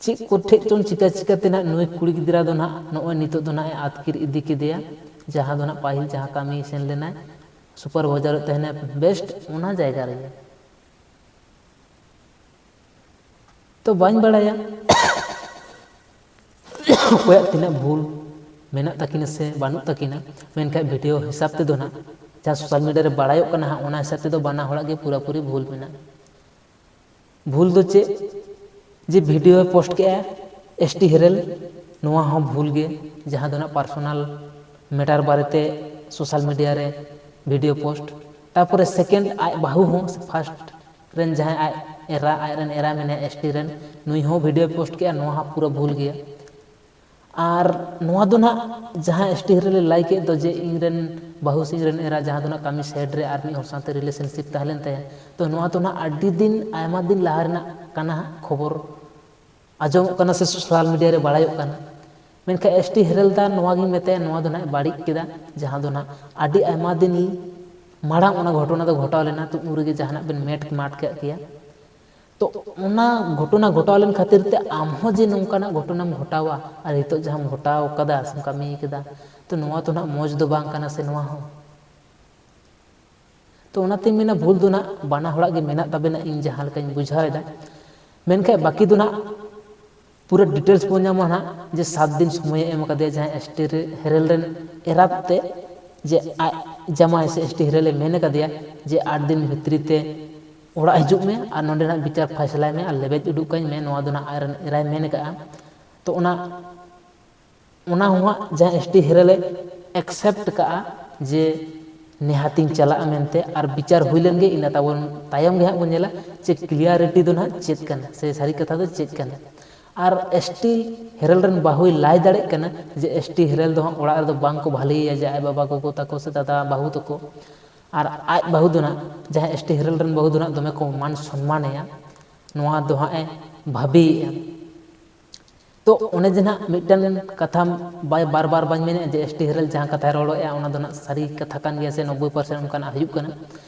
ᱪᱮᱫ ᱠᱚ ᱴᱷᱮᱡ ᱪᱚᱝ ᱪᱤᱠᱟ ᱪᱤᱠᱟᱛᱮ ᱱᱟᱦᱟᱜ ᱱᱩᱭ ᱠᱩᱲᱤ ᱜᱤᱫᱽᱨᱟᱹ ᱫᱚ ᱱᱟᱦᱟᱜ ᱱᱚᱜᱼᱚᱭ ᱱᱤᱛᱚᱜ ᱫᱚ ᱱᱟᱦᱟᱜ ᱮ ᱟᱹᱛᱠᱤᱨ ᱤᱫᱤ ᱠᱮᱫᱮᱭᱟ, ᱡᱟᱦᱟᱸ ᱫᱚ ᱱᱟᱦᱟᱜ ᱯᱟᱹᱦᱤᱞ ᱡᱟᱦᱟᱸ ᱠᱟᱹᱢᱤ ᱥᱮᱱ ᱞᱮᱱᱟᱭ, ᱥᱩᱯᱟᱨ ᱵᱷᱟᱭᱡᱟᱨᱚᱜ ᱛᱟᱦᱮᱱᱟᱭ ᱵᱮᱥᱴ ᱚᱱᱟ ᱡᱟᱭᱜᱟ ᱨᱮᱜᱮ᱾ ᱛᱚ ᱵᱟᱹᱧ ᱵᱟᱲᱟᱭᱟ ᱚᱠᱚᱭᱟᱜ ᱛᱤᱱᱟᱹᱜ ᱵᱷᱩᱞ ᱢᱮᱱᱟᱜ ᱛᱟᱹᱠᱤᱱᱟ ᱥᱮ ᱵᱟᱹᱱᱩᱜ ᱛᱟᱹᱠᱤᱱᱟ, ᱢᱮᱱᱠᱷᱟᱱ ᱵᱷᱤᱰᱤᱭᱳ ᱦᱤᱥᱟᱹᱵ ᱛᱮᱫᱚ ᱱᱟᱦᱟᱜ ᱡᱟᱦᱟᱸ ᱥᱳᱥᱟᱞ ᱢᱤᱰᱤᱭᱟ ᱨᱮ ᱵᱟᱲᱟᱭᱚᱜ ᱠᱟᱱᱟ ᱦᱟᱸᱜ, ᱚᱱᱟ ᱦᱤᱥᱟᱹᱵ ᱛᱮᱫᱚ ᱵᱟᱱᱟ ᱦᱚᱲᱟᱜ ᱜᱮ ᱯᱩᱨᱟᱹᱯᱩᱨᱤ ᱵᱷᱩᱞ ᱢᱮᱱᱟᱜᱼᱟ᱾ ᱵᱷᱩᱞ ᱫᱚ ᱪᱮᱫ? ᱡᱮ ᱵᱷᱤᱰᱤᱭᱳᱭ ᱯᱳᱥᱴ ᱠᱮᱜᱼᱟ ᱮᱥ ᱴᱤ ᱦᱮᱨᱮᱞ, ᱱᱚᱣᱟ ᱦᱚᱸ ᱵᱷᱩᱞ ᱜᱮ, ᱡᱟᱦᱟᱸ ᱫᱚ ᱱᱟᱜ ᱯᱟᱨᱥᱳᱱᱟᱞ ᱢᱮᱴᱟᱨ ᱵᱟᱨᱮᱛᱮ ᱥᱳᱥᱟᱞ ᱢᱤᱰᱤᱭᱟ ᱨᱮ ᱵᱷᱤᱰᱤᱭᱳ ᱯᱳᱥᱴ᱾ ᱛᱟᱨᱯᱚᱨᱮ ᱥᱮᱠᱮᱱᱰ ᱟᱡ ᱵᱟᱹᱦᱩ ᱦᱚᱸ, ᱯᱷᱟᱥᱴ ᱨᱮᱱ ᱡᱟᱦᱟᱸᱭ ᱟᱡ ᱮᱨᱟ, ᱟᱡ ᱨᱮᱱ ᱮᱨᱟ ᱢᱮᱱᱟᱭᱟ ᱮᱥ ᱴᱤ ᱨᱮᱱ, ᱱᱩᱭ ᱦᱚᱸ ᱵᱷᱤᱰᱤᱭᱳᱭ ᱯᱳᱥᱴ ᱠᱮᱜᱼᱟ, ᱱᱚᱣᱟ ᱦᱚᱸ ᱯᱩᱨᱟᱹ ᱵᱷᱩᱞ ᱜᱮᱭᱟ᱾ ᱟᱨ ᱱᱚᱣᱟ ᱫᱚ ᱱᱟᱜ ᱡᱟᱦᱟᱸ ᱮᱥ ᱴᱤ ᱦᱮᱨᱮᱞᱮ ᱞᱟᱹᱭ ᱠᱮᱫ ᱫᱚ ᱡᱮ ᱤᱧ ᱨᱮᱱ ᱵᱟᱹᱦᱩ ᱥᱮ ᱤᱧ ᱨᱮᱱ ᱮᱨᱟ ᱡᱟᱦᱟᱸ ᱫᱚ ᱱᱟᱜ ᱠᱟᱹᱢᱤ ᱥᱟᱭᱤᱰ ᱨᱮ ᱟᱨ ᱢᱤᱫ ᱦᱚᱲ ᱥᱟᱶᱛᱮ ᱨᱤᱞᱮᱥᱚᱱᱥᱤᱯ ᱛᱟᱦᱮᱸ ᱞᱮᱱ ᱛᱟᱭᱟ, ᱛᱚ ᱱᱚᱣᱟ ᱫᱚ ᱱᱟᱜ ᱟᱹᱰᱤ ᱫᱤᱱ, ᱟᱭᱢᱟ ᱫᱤᱱ ᱞᱟᱦᱟ ᱨᱮᱱᱟᱜ ᱠᱟᱱᱟ ᱦᱟᱸᱜ ᱠᱷᱚᱵᱚᱨ, ᱟᱸᱡᱚᱢᱚᱜ ᱠᱟᱱᱟ ᱥᱮ ᱥᱳᱥᱟᱞ ᱢᱤᱰᱤᱭᱟ ᱨᱮ ᱵᱟᱲᱟᱭᱚᱜ ᱠᱟᱱᱟ᱾ ᱢᱮᱱᱠᱷᱟᱱ ᱮᱥ ᱴᱤ ᱦᱮᱨᱮᱞ ᱫᱟ ᱱᱚᱣᱟ ᱜᱤᱧ ᱢᱮᱛᱟᱭᱟ, ᱱᱚᱣᱟ ᱫᱚ ᱱᱟᱜ ᱮ ᱵᱟᱹᱲᱤᱡ ᱠᱮᱫᱟ, ᱡᱟᱦᱟᱸ ᱫᱚ ᱱᱟᱜ ᱟᱹᱰᱤ ᱟᱭᱢᱟ ᱫᱤᱱ ᱢᱟᱲᱟᱝ ᱚᱱᱟ ᱜᱷᱚᱴᱚᱱᱟ ᱫᱚ ᱜᱷᱚᱴᱟᱣ ᱞᱮᱱᱟ, ᱛᱚ ᱩᱱ ᱨᱮᱜᱮ ᱡᱟᱦᱟᱱᱟᱜ ᱵᱮᱱ ᱢᱮᱴ ᱢᱟᱴ ᱠᱮᱫ ᱜᱮᱭᱟ᱾ ᱛᱚ ᱚᱱᱟ ᱜᱷᱚᱴᱚᱱᱟ ᱜᱷᱚᱴᱟᱣ ᱞᱮᱱ ᱠᱷᱟᱹᱛᱤᱨ ᱛᱮ ᱟᱢ ᱦᱚᱸ ᱡᱮ ᱱᱚᱝᱠᱟᱱᱟᱜ ᱜᱷᱚᱴᱚᱱᱟᱢ ᱜᱷᱚᱴᱟᱣᱟ ᱟᱨ ᱱᱤᱛᱚᱜ ᱡᱟᱦᱟᱸᱢ ᱜᱷᱚᱴᱟᱣ ᱠᱟᱫᱟ ᱥᱮᱢ ᱠᱟᱹᱢᱤ ᱠᱟᱫᱟ, ᱛᱚ ᱱᱚᱣᱟ ᱫᱚ ᱱᱟᱜ ᱢᱚᱡᱽ ᱫᱚ ᱵᱟᱝ ᱠᱟᱱᱟ ᱥᱮ ᱱᱚᱣᱟ ᱦᱚᱸ᱾ ᱛᱚ ᱚᱱᱟᱛᱤᱧ ᱢᱮᱱᱟ ᱵᱷᱩᱞ ᱫᱚ ᱱᱟᱜ ᱵᱟᱱᱟ ᱦᱚᱲᱟᱜ ᱜᱮ ᱢᱮᱱᱟᱜ ᱛᱟᱵᱮᱱᱟ, ᱤᱧ ᱡᱟᱦᱟᱸ ᱞᱮᱠᱟᱧ ᱵᱩᱡᱷᱟᱹᱣ ᱮᱫᱟ᱾ ᱢᱮᱱᱠᱷᱟᱱ ᱵᱟᱹᱠᱤ ᱫᱚ ᱱᱟᱜ ᱯᱩᱨᱟᱹ ᱰᱤᱴᱮᱞᱥ ᱵᱚᱱ ᱧᱟᱢᱟ ᱱᱟᱜ ᱡᱮ ᱥᱟᱛ ᱫᱤᱱ ᱥᱚᱢᱚᱭᱮ ᱮᱢ ᱟᱠᱟᱫᱮᱭᱟ ᱡᱟᱦᱟᱸᱭ ᱮᱥ ᱴᱤ ᱦᱮᱨᱮᱞ ᱨᱮᱱ ᱮᱨᱟᱛ ᱛᱮ, ᱡᱮ ᱟᱡ ᱡᱟᱢᱟᱭ ᱥᱮ ᱮᱥ ᱴᱤ ᱦᱮᱨᱮᱞᱮ ᱢᱮᱱ ᱟᱠᱟᱫᱮᱭᱟ ᱡᱮ ᱟᱴ ᱫᱤᱱ ᱵᱷᱤᱛᱨᱤ ᱛᱮ ᱚᱲᱟᱜ ᱦᱤᱡᱩᱜ ᱢᱮ ᱟᱨ ᱱᱚᱸᱰᱮᱱᱟᱜ ᱵᱤᱪᱟᱨ ᱯᱷᱟᱭᱥᱟᱞᱟᱭ ᱢᱮ ᱟᱨ ᱞᱮᱵᱮᱫ ᱩᱰᱩᱠ ᱠᱟᱹᱧ ᱢᱮ, ᱱᱚᱣᱟ ᱫᱚ ᱱᱟᱜ ᱟᱡ ᱨᱮᱱ ᱮᱨᱟᱭ ᱢᱮᱱ ᱟᱠᱟᱫᱼᱟ᱾ ᱛᱚ ᱚᱱᱟ, ᱚᱱᱟ ᱦᱚᱸ ᱦᱟᱸᱜ ᱡᱟᱦᱟᱸ ᱮᱥ ᱴᱤ ᱦᱮᱨᱮᱞᱮ ᱮᱠᱥᱮᱯᱴ ᱠᱟᱜᱼᱟ ᱡᱮ ᱱᱮᱦᱟᱛᱤᱧ ᱪᱟᱞᱟᱜᱼᱟ ᱢᱮᱱᱛᱮ, ᱟᱨ ᱵᱤᱪᱟᱨ ᱦᱩᱭ ᱞᱮᱱ ᱜᱮ ᱤᱱᱟᱹ ᱛᱟᱵᱚᱱ ᱛᱟᱭᱚᱢ ᱜᱮ ᱦᱟᱸᱜ ᱵᱚᱱ ᱧᱮᱞᱟ ᱡᱮ ᱠᱞᱤᱭᱟᱨᱤᱴᱤ ᱫᱚ ᱱᱟᱦᱟᱜ ᱪᱮᱫ ᱠᱟᱱᱟ ᱥᱮ ᱥᱟᱹᱨᱤ ᱠᱟᱛᱷᱟ ᱫᱚ ᱪᱮᱫ ᱠᱟᱱᱟ᱾ ᱟᱨ ᱮᱥ ᱴᱤ ᱦᱮᱨᱮᱞ ᱨᱮᱱ ᱵᱟᱹᱦᱩᱭ ᱞᱟᱹᱭ ᱫᱟᱲᱮᱭᱟᱜ ᱠᱟᱱᱟ ᱡᱮ ᱮᱥ ᱴᱤ ᱦᱮᱨᱮᱞ ᱫᱚ ᱦᱟᱸᱜ ᱚᱲᱟᱜ ᱨᱮᱫᱚ ᱵᱟᱝ ᱠᱚ ᱵᱷᱟᱹᱞᱮᱭᱟ, ᱡᱮ ᱟᱡ ᱵᱟᱵᱟ ᱜᱚᱜᱚ ᱛᱟᱠᱚ ᱥᱮ ᱫᱟᱫᱟ ᱵᱟᱹᱦᱩ ᱛᱟᱠᱚ᱾ ᱟᱨ ᱟᱡ ᱵᱟᱹᱦᱩ ᱫᱚ ᱱᱟᱜ, ᱡᱟᱦᱟᱸᱭ ᱮᱥ ᱴᱤ ᱦᱮᱨᱮᱞ ᱨᱮᱱ ᱵᱟᱹᱦᱩ ᱫᱚ ᱱᱟᱜ ᱫᱚᱢᱮ ᱠᱚ ᱢᱟᱱ ᱥᱚᱱᱢᱟᱱᱮᱭᱟ, ᱱᱚᱣᱟ ᱫᱚ ᱦᱟᱸᱜ ᱮ ᱵᱷᱟᱹᱵᱤᱭᱮᱫᱼᱟ᱾ ᱛᱚ ᱚᱱᱮ ᱡᱮ ᱱᱟᱦᱟᱜ ᱢᱤᱫᱴᱟᱝ ᱠᱟᱛᱷᱟ ᱵᱟᱭ ᱵᱟᱨ ᱵᱟᱨ ᱵᱟᱹᱧ ᱢᱮᱱᱮᱫᱼᱟ ᱡᱮ ᱮᱥ ᱴᱤ ᱦᱮᱨᱮᱞ ᱡᱟᱦᱟᱸ ᱠᱟᱛᱷᱟᱭ ᱨᱚᱲᱮᱫᱼᱟ ᱚᱱᱟ ᱫᱚ ᱱᱟᱦᱟᱜ ᱥᱟᱹᱨᱤ ᱠᱟᱛᱷᱟ ᱠᱟᱱ ᱜᱮᱭᱟ ᱥᱮ ᱱᱚᱵᱵᱳᱭ ᱯᱟᱨᱥᱮᱱᱴ ᱚᱱᱠᱟᱱᱟᱜ ᱦᱩᱭᱩᱜ ᱠᱟᱱᱟ᱾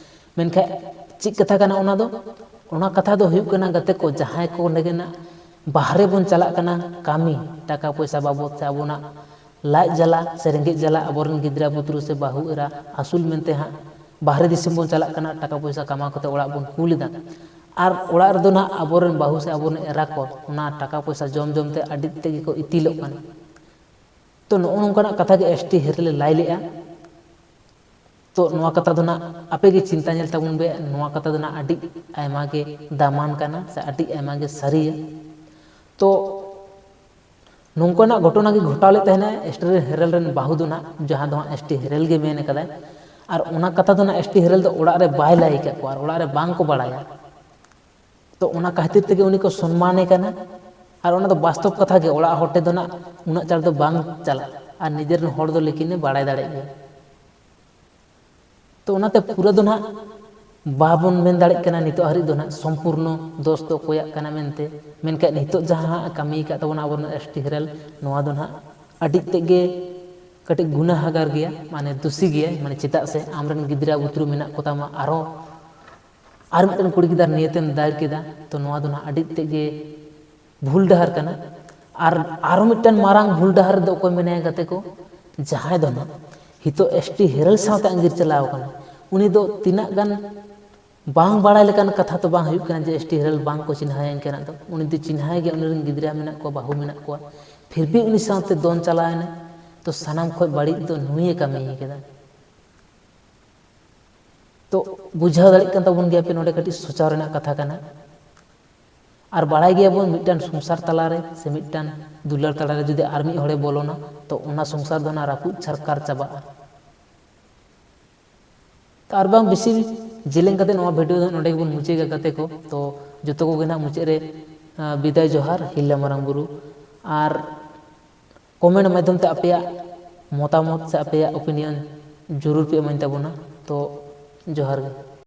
ᱢᱮᱱᱠᱷᱟᱱ ᱪᱮᱫ ᱠᱟᱛᱷᱟ ᱠᱟᱱᱟ ᱚᱱᱟ ᱫᱚ? ᱚᱱᱟ ᱠᱟᱛᱷᱟ ᱫᱚ ᱦᱩᱭᱩᱜ ᱠᱟᱱᱟ ᱜᱟᱛᱮ ᱠᱚ, ᱡᱟᱦᱟᱸᱭ ᱠᱚ ᱚᱸᱰᱮ ᱜᱮ ᱱᱟᱦᱟᱜ ᱵᱟᱦᱨᱮ ᱵᱚᱱ ᱪᱟᱞᱟᱜ ᱠᱟᱱᱟ ᱠᱟᱹᱢᱤ, ᱴᱟᱠᱟ ᱯᱚᱭᱥᱟ ᱵᱟᱵᱚᱫ ᱥᱮ ᱟᱵᱚᱱᱟᱜ ᱞᱟᱡ ᱡᱟᱞᱟ ᱥᱮ ᱨᱮᱸᱜᱮᱡ ᱡᱟᱞᱟ, ᱟᱵᱚᱨᱮᱱ ᱜᱤᱫᱽᱨᱟᱹ ᱯᱩᱛᱨᱩ ᱥᱮ ᱵᱟᱹᱦᱩ ᱮᱨᱟ ᱟᱹᱥᱩᱞ ᱢᱮᱱᱛᱮ ᱦᱟᱸᱜ ᱵᱟᱦᱨᱮ ᱫᱤᱥᱚᱢ ᱵᱚᱱ ᱪᱟᱞᱟᱜ ᱠᱟᱱᱟ, ᱴᱟᱠᱟ ᱯᱚᱭᱥᱟ ᱠᱟᱢᱟᱣ ᱠᱟᱛᱮ ᱚᱲᱟᱜ ᱵᱚᱱ ᱠᱩᱞ ᱮᱫᱟ᱾ ᱟᱨ ᱚᱲᱟᱜ ᱨᱮᱫᱚ ᱱᱟᱦᱟᱜ ᱟᱵᱚᱨᱮᱱ ᱵᱟᱹᱦᱩ ᱥᱮ ᱟᱵᱚᱨᱮᱱ ᱮᱨᱟ ᱠᱚ ᱚᱱᱟ ᱴᱟᱠᱟ ᱯᱚᱭᱥᱟ ᱡᱚᱢ ᱡᱚᱢ ᱛᱮ ᱟᱹᱰᱤ ᱛᱮᱜᱮ ᱠᱚ ᱤᱛᱤᱞᱚᱜ ᱠᱟᱱᱟ᱾ ᱛᱚ ᱱᱚᱜᱼᱚ ᱱᱚᱝᱠᱟᱱᱟᱜ ᱠᱟᱛᱷᱟ ᱜᱮ ᱮᱥ ᱴᱤ ᱦᱮᱨᱮᱞᱮ ᱞᱟᱹᱭ ᱞᱮᱫᱼᱟ᱾ ᱛᱚ ᱱᱚᱣᱟ ᱠᱟᱛᱷᱟ ᱫᱚ ᱱᱟᱜ ᱟᱯᱮ ᱜᱮ ᱪᱤᱱᱛᱟ ᱧᱮᱞ ᱛᱟᱵᱚᱱ ᱯᱮ, ᱱᱚᱣᱟ ᱠᱟᱛᱷᱟ ᱫᱚ ᱱᱟᱜ ᱟᱹᱰᱤ ᱟᱭᱢᱟ ᱜᱮ ᱫᱟᱢᱟᱱ ᱠᱟᱱᱟ ᱥᱮ ᱟᱹᱰᱤ ᱟᱭᱢᱟ ᱜᱮ ᱥᱟᱹᱨᱤᱭᱟ᱾ ᱛᱚ ᱱᱚᱝᱠᱟᱱᱟᱜ ᱜᱷᱚᱴᱚᱱᱟ ᱜᱮ ᱜᱷᱚᱴᱟᱣ ᱞᱮᱫ ᱛᱟᱦᱮᱱᱟ ᱮᱥ ᱴᱤ ᱦᱮᱨᱮᱞ ᱨᱮᱱ ᱵᱟᱹᱦᱩ ᱫᱚ ᱱᱟᱜ, ᱡᱟᱦᱟᱸ ᱫᱚ ᱦᱟᱸᱜ ᱮᱥ ᱴᱤ ᱦᱮᱨᱮᱞ ᱜᱮ ᱢᱮᱱ ᱠᱟᱫᱟᱭ᱾ ᱟᱨ ᱚᱱᱟ ᱠᱟᱛᱷᱟ ᱫᱚ ᱱᱟᱜ ᱮᱥ ᱴᱤ ᱦᱮᱨᱮᱞ ᱫᱚ ᱚᱲᱟᱜ ᱨᱮ ᱵᱟᱭ ᱞᱟᱹᱭ ᱟᱠᱟᱫ ᱠᱚᱣᱟ ᱟᱨ ᱚᱲᱟᱜ ᱨᱮ ᱵᱟᱝ ᱠᱚ ᱵᱟᱲᱟᱭᱟ᱾ ᱛᱚ ᱚᱱᱟ ᱠᱷᱟᱹᱛᱤᱨ ᱛᱮᱜᱮ ᱩᱱᱤ ᱠᱚ ᱥᱚᱱᱢᱟᱱᱮ ᱠᱟᱱᱟ᱾ ᱟᱨ ᱚᱱᱟ ᱫᱚ ᱵᱟᱥᱛᱚᱵ ᱠᱟᱛᱷᱟ ᱜᱮ, ᱚᱲᱟᱜ ᱦᱚᱲ ᱴᱷᱮᱱ ᱫᱚ ᱱᱟᱜ ᱩᱱᱟᱹᱜ ᱪᱟᱬ ᱫᱚ ᱵᱟᱝ ᱪᱟᱞᱟᱜᱼᱟ᱾ ᱟᱨ ᱱᱤᱡᱮᱨ ᱨᱮᱱ ᱦᱚᱲ ᱫᱚ ᱞᱮᱠᱤᱱᱮ ᱵᱟᱲᱟᱭ ᱫᱟᱲᱮᱭᱟᱜ ᱜᱮᱭᱟ᱾ ᱛᱚ ᱚᱱᱟᱛᱮ ᱯᱩᱨᱟᱹ ᱫᱚ ᱱᱟᱜ ᱵᱟᱵᱚᱱ ᱢᱮᱱ ᱫᱟᱲᱮᱭᱟᱜ ᱠᱟᱱᱟ ᱱᱤᱛᱚᱜ ᱦᱟᱹᱨᱤᱡ ᱫᱚ ᱱᱟᱜ ᱥᱚᱢᱯᱩᱨᱱᱚ ᱫᱳᱥ ᱫᱚ ᱚᱠᱚᱭᱟᱜ ᱠᱟᱱᱟ ᱢᱮᱱᱛᱮ᱾ ᱢᱮᱱᱠᱷᱟᱱ ᱱᱤᱛᱚᱜ ᱡᱟᱦᱟᱸ ᱠᱟᱹᱢᱤ ᱟᱠᱟᱫ ᱛᱟᱵᱚᱱᱟ ᱟᱵᱚᱨᱮᱱ ᱮᱥ ᱴᱤ ᱦᱮᱨᱮᱞ, ᱱᱚᱣᱟ ᱫᱚ ᱱᱟᱜ ᱟᱹᱰᱤ ᱛᱮᱫ ᱜᱮ ᱠᱟᱹᱴᱤᱡ ᱜᱩᱱᱟᱹᱦᱟᱜᱟᱨ ᱜᱮᱭᱟ, ᱢᱟᱱᱮ ᱫᱩᱥᱤ ᱜᱮᱭᱟᱭ, ᱢᱟᱱᱮ ᱪᱮᱫᱟᱜ ᱥᱮ ᱟᱢᱨᱮᱱ ᱜᱤᱫᱽᱨᱟᱹ ᱵᱩᱛᱨᱩ ᱢᱮᱱᱟᱜ ᱠᱚᱛᱟᱢᱟ, ᱟᱨᱚ ᱟᱨ ᱢᱤᱫᱴᱮᱱ ᱠᱩᱲᱤ ᱜᱤᱫᱽᱨᱟᱹ ᱱᱤᱭᱟᱹᱛᱮᱢ ᱫᱟᱭᱨ ᱠᱮᱫᱟ, ᱛᱚ ᱱᱚᱣᱟ ᱫᱚ ᱱᱟᱜ ᱟᱹᱰᱤ ᱛᱮᱫ ᱜᱮ ᱵᱷᱩᱞ ᱰᱟᱦᱟᱨ ᱠᱟᱱᱟ᱾ ᱟᱨ ᱟᱨᱚ ᱢᱤᱫᱴᱮᱱ ᱢᱟᱨᱟᱝ ᱵᱷᱩᱞ ᱰᱟᱦᱟᱨ ᱨᱮᱫᱚ ᱚᱠᱚᱭ ᱢᱮᱱᱟᱭᱟ ᱜᱟᱛᱮ ᱠᱚ? ᱡᱟᱦᱟᱸᱭ ᱫᱚ ᱱᱟᱜ ᱱᱤᱛᱚᱜ ᱮᱥ ᱴᱤ ᱦᱮᱨᱮᱞ ᱥᱟᱶᱛᱮ ᱟᱸᱜᱤᱨ ᱪᱟᱞᱟᱣ ᱠᱟᱱᱟ, ᱩᱱᱤ ᱫᱚ ᱛᱤᱱᱟᱹᱜ ᱜᱟᱱ ᱵᱟᱝ ᱵᱟᱲᱟᱭ ᱞᱮᱠᱟᱱ ᱠᱟᱛᱷᱟ ᱛᱚ ᱵᱟᱝ ᱦᱩᱭᱩᱜ ᱠᱟᱱᱟ ᱡᱮ ᱮᱥ ᱴᱤ ᱦᱮᱨᱮᱞ ᱵᱟᱝ ᱠᱚ ᱪᱤᱱᱦᱟᱹᱭᱟ ᱤᱱᱠᱟᱹᱱᱟᱜ ᱫᱚ᱾ ᱩᱱᱤ ᱫᱚ ᱪᱤᱱᱦᱟᱹᱭ ᱜᱮᱭᱟ, ᱩᱱᱤ ᱨᱮᱱ ᱜᱤᱫᱽᱨᱟᱹ ᱢᱮᱱᱟᱜ ᱠᱚᱣᱟ, ᱵᱟᱹᱦᱩ ᱢᱮᱱᱟᱜ ᱠᱚᱣᱟ, ᱯᱷᱤᱨ ᱵᱷᱤ ᱩᱱᱤ ᱥᱟᱶᱛᱮ ᱫᱚᱱ ᱪᱟᱞᱟᱣ ᱮᱱᱟ᱾ ᱛᱚ ᱥᱟᱱᱟᱢ ᱠᱷᱚᱱ ᱵᱟᱹᱲᱤᱡ ᱫᱚ ᱱᱩᱭᱮ ᱠᱟᱹᱢᱤ ᱠᱮᱫᱟ᱾ ᱛᱚ ᱵᱩᱡᱷᱟᱹᱣ ᱫᱟᱲᱮᱭᱟᱜ ᱠᱟᱱ ᱛᱟᱵᱚᱱ ᱜᱮᱭᱟ ᱯᱮ, ᱱᱚᱰᱮ ᱠᱟᱹᱴᱤᱡ ᱥᱚᱪᱟᱣ ᱨᱮᱱᱟᱜ ᱠᱟᱛᱷᱟ ᱠᱟᱱᱟ᱾ ᱟᱨ ᱵᱟᱲᱟᱭ ᱜᱮᱭᱟᱵᱚᱱ ᱢᱤᱫᱴᱟᱝ ᱥᱚᱝᱥᱟᱨ ᱛᱟᱞᱟᱨᱮ ᱥᱮ ᱢᱤᱫᱴᱟᱝ ᱫᱩᱞᱟᱹᱲ ᱛᱟᱞᱟᱨᱮ ᱡᱩᱫᱤ ᱟᱨ ᱢᱤᱫ ᱦᱚᱲᱮ ᱵᱚᱞᱚᱱᱟ, ᱛᱚ ᱚᱱᱟ ᱥᱚᱝᱥᱟᱨ ᱫᱚ ᱚᱱᱟ ᱨᱟᱹᱯᱩᱫ ᱪᱷᱟᱨᱠᱟᱨ ᱪᱟᱵᱟᱜᱼᱟ᱾ ᱛᱚ ᱟᱨ ᱵᱟᱝ ᱵᱮᱥᱤ ᱡᱮᱞᱮᱧ ᱠᱟᱛᱮ ᱱᱚᱣᱟ ᱵᱷᱤᱰᱤᱭᱳ ᱫᱚ ᱱᱚᱰᱮ ᱜᱮᱵᱚᱱ ᱢᱩᱪᱟᱹᱫᱟ ᱜᱟᱛᱮ ᱠᱚ᱾ ᱛᱚ ᱡᱚᱛᱚ ᱠᱚᱜᱮ ᱱᱟᱦᱟᱜ ᱢᱩᱪᱟᱹᱫ ᱨᱮ, ᱟᱸ, ᱵᱤᱫᱟᱭ ᱡᱚᱦᱟᱨ, ᱦᱤᱞᱞᱟ ᱢᱟᱨᱟᱝ ᱵᱩᱨᱩ᱾ ᱟᱨ ᱠᱚᱢᱮᱱᱴ ᱢᱟᱫᱽᱫᱷᱚᱢ ᱛᱮ ᱟᱯᱮᱭᱟᱜ ᱢᱚᱛᱟᱢᱚᱛ ᱥᱮ ᱟᱯᱮᱭᱟᱜ ᱳᱯᱤᱱᱤᱭᱚᱱ ᱡᱚᱨᱩᱨ ᱯᱮ ᱮᱢᱟᱹᱧ ᱛᱟᱵᱚᱱᱟ᱾ ᱛᱚ ᱡᱚᱦᱟᱨ ᱜᱮ᱾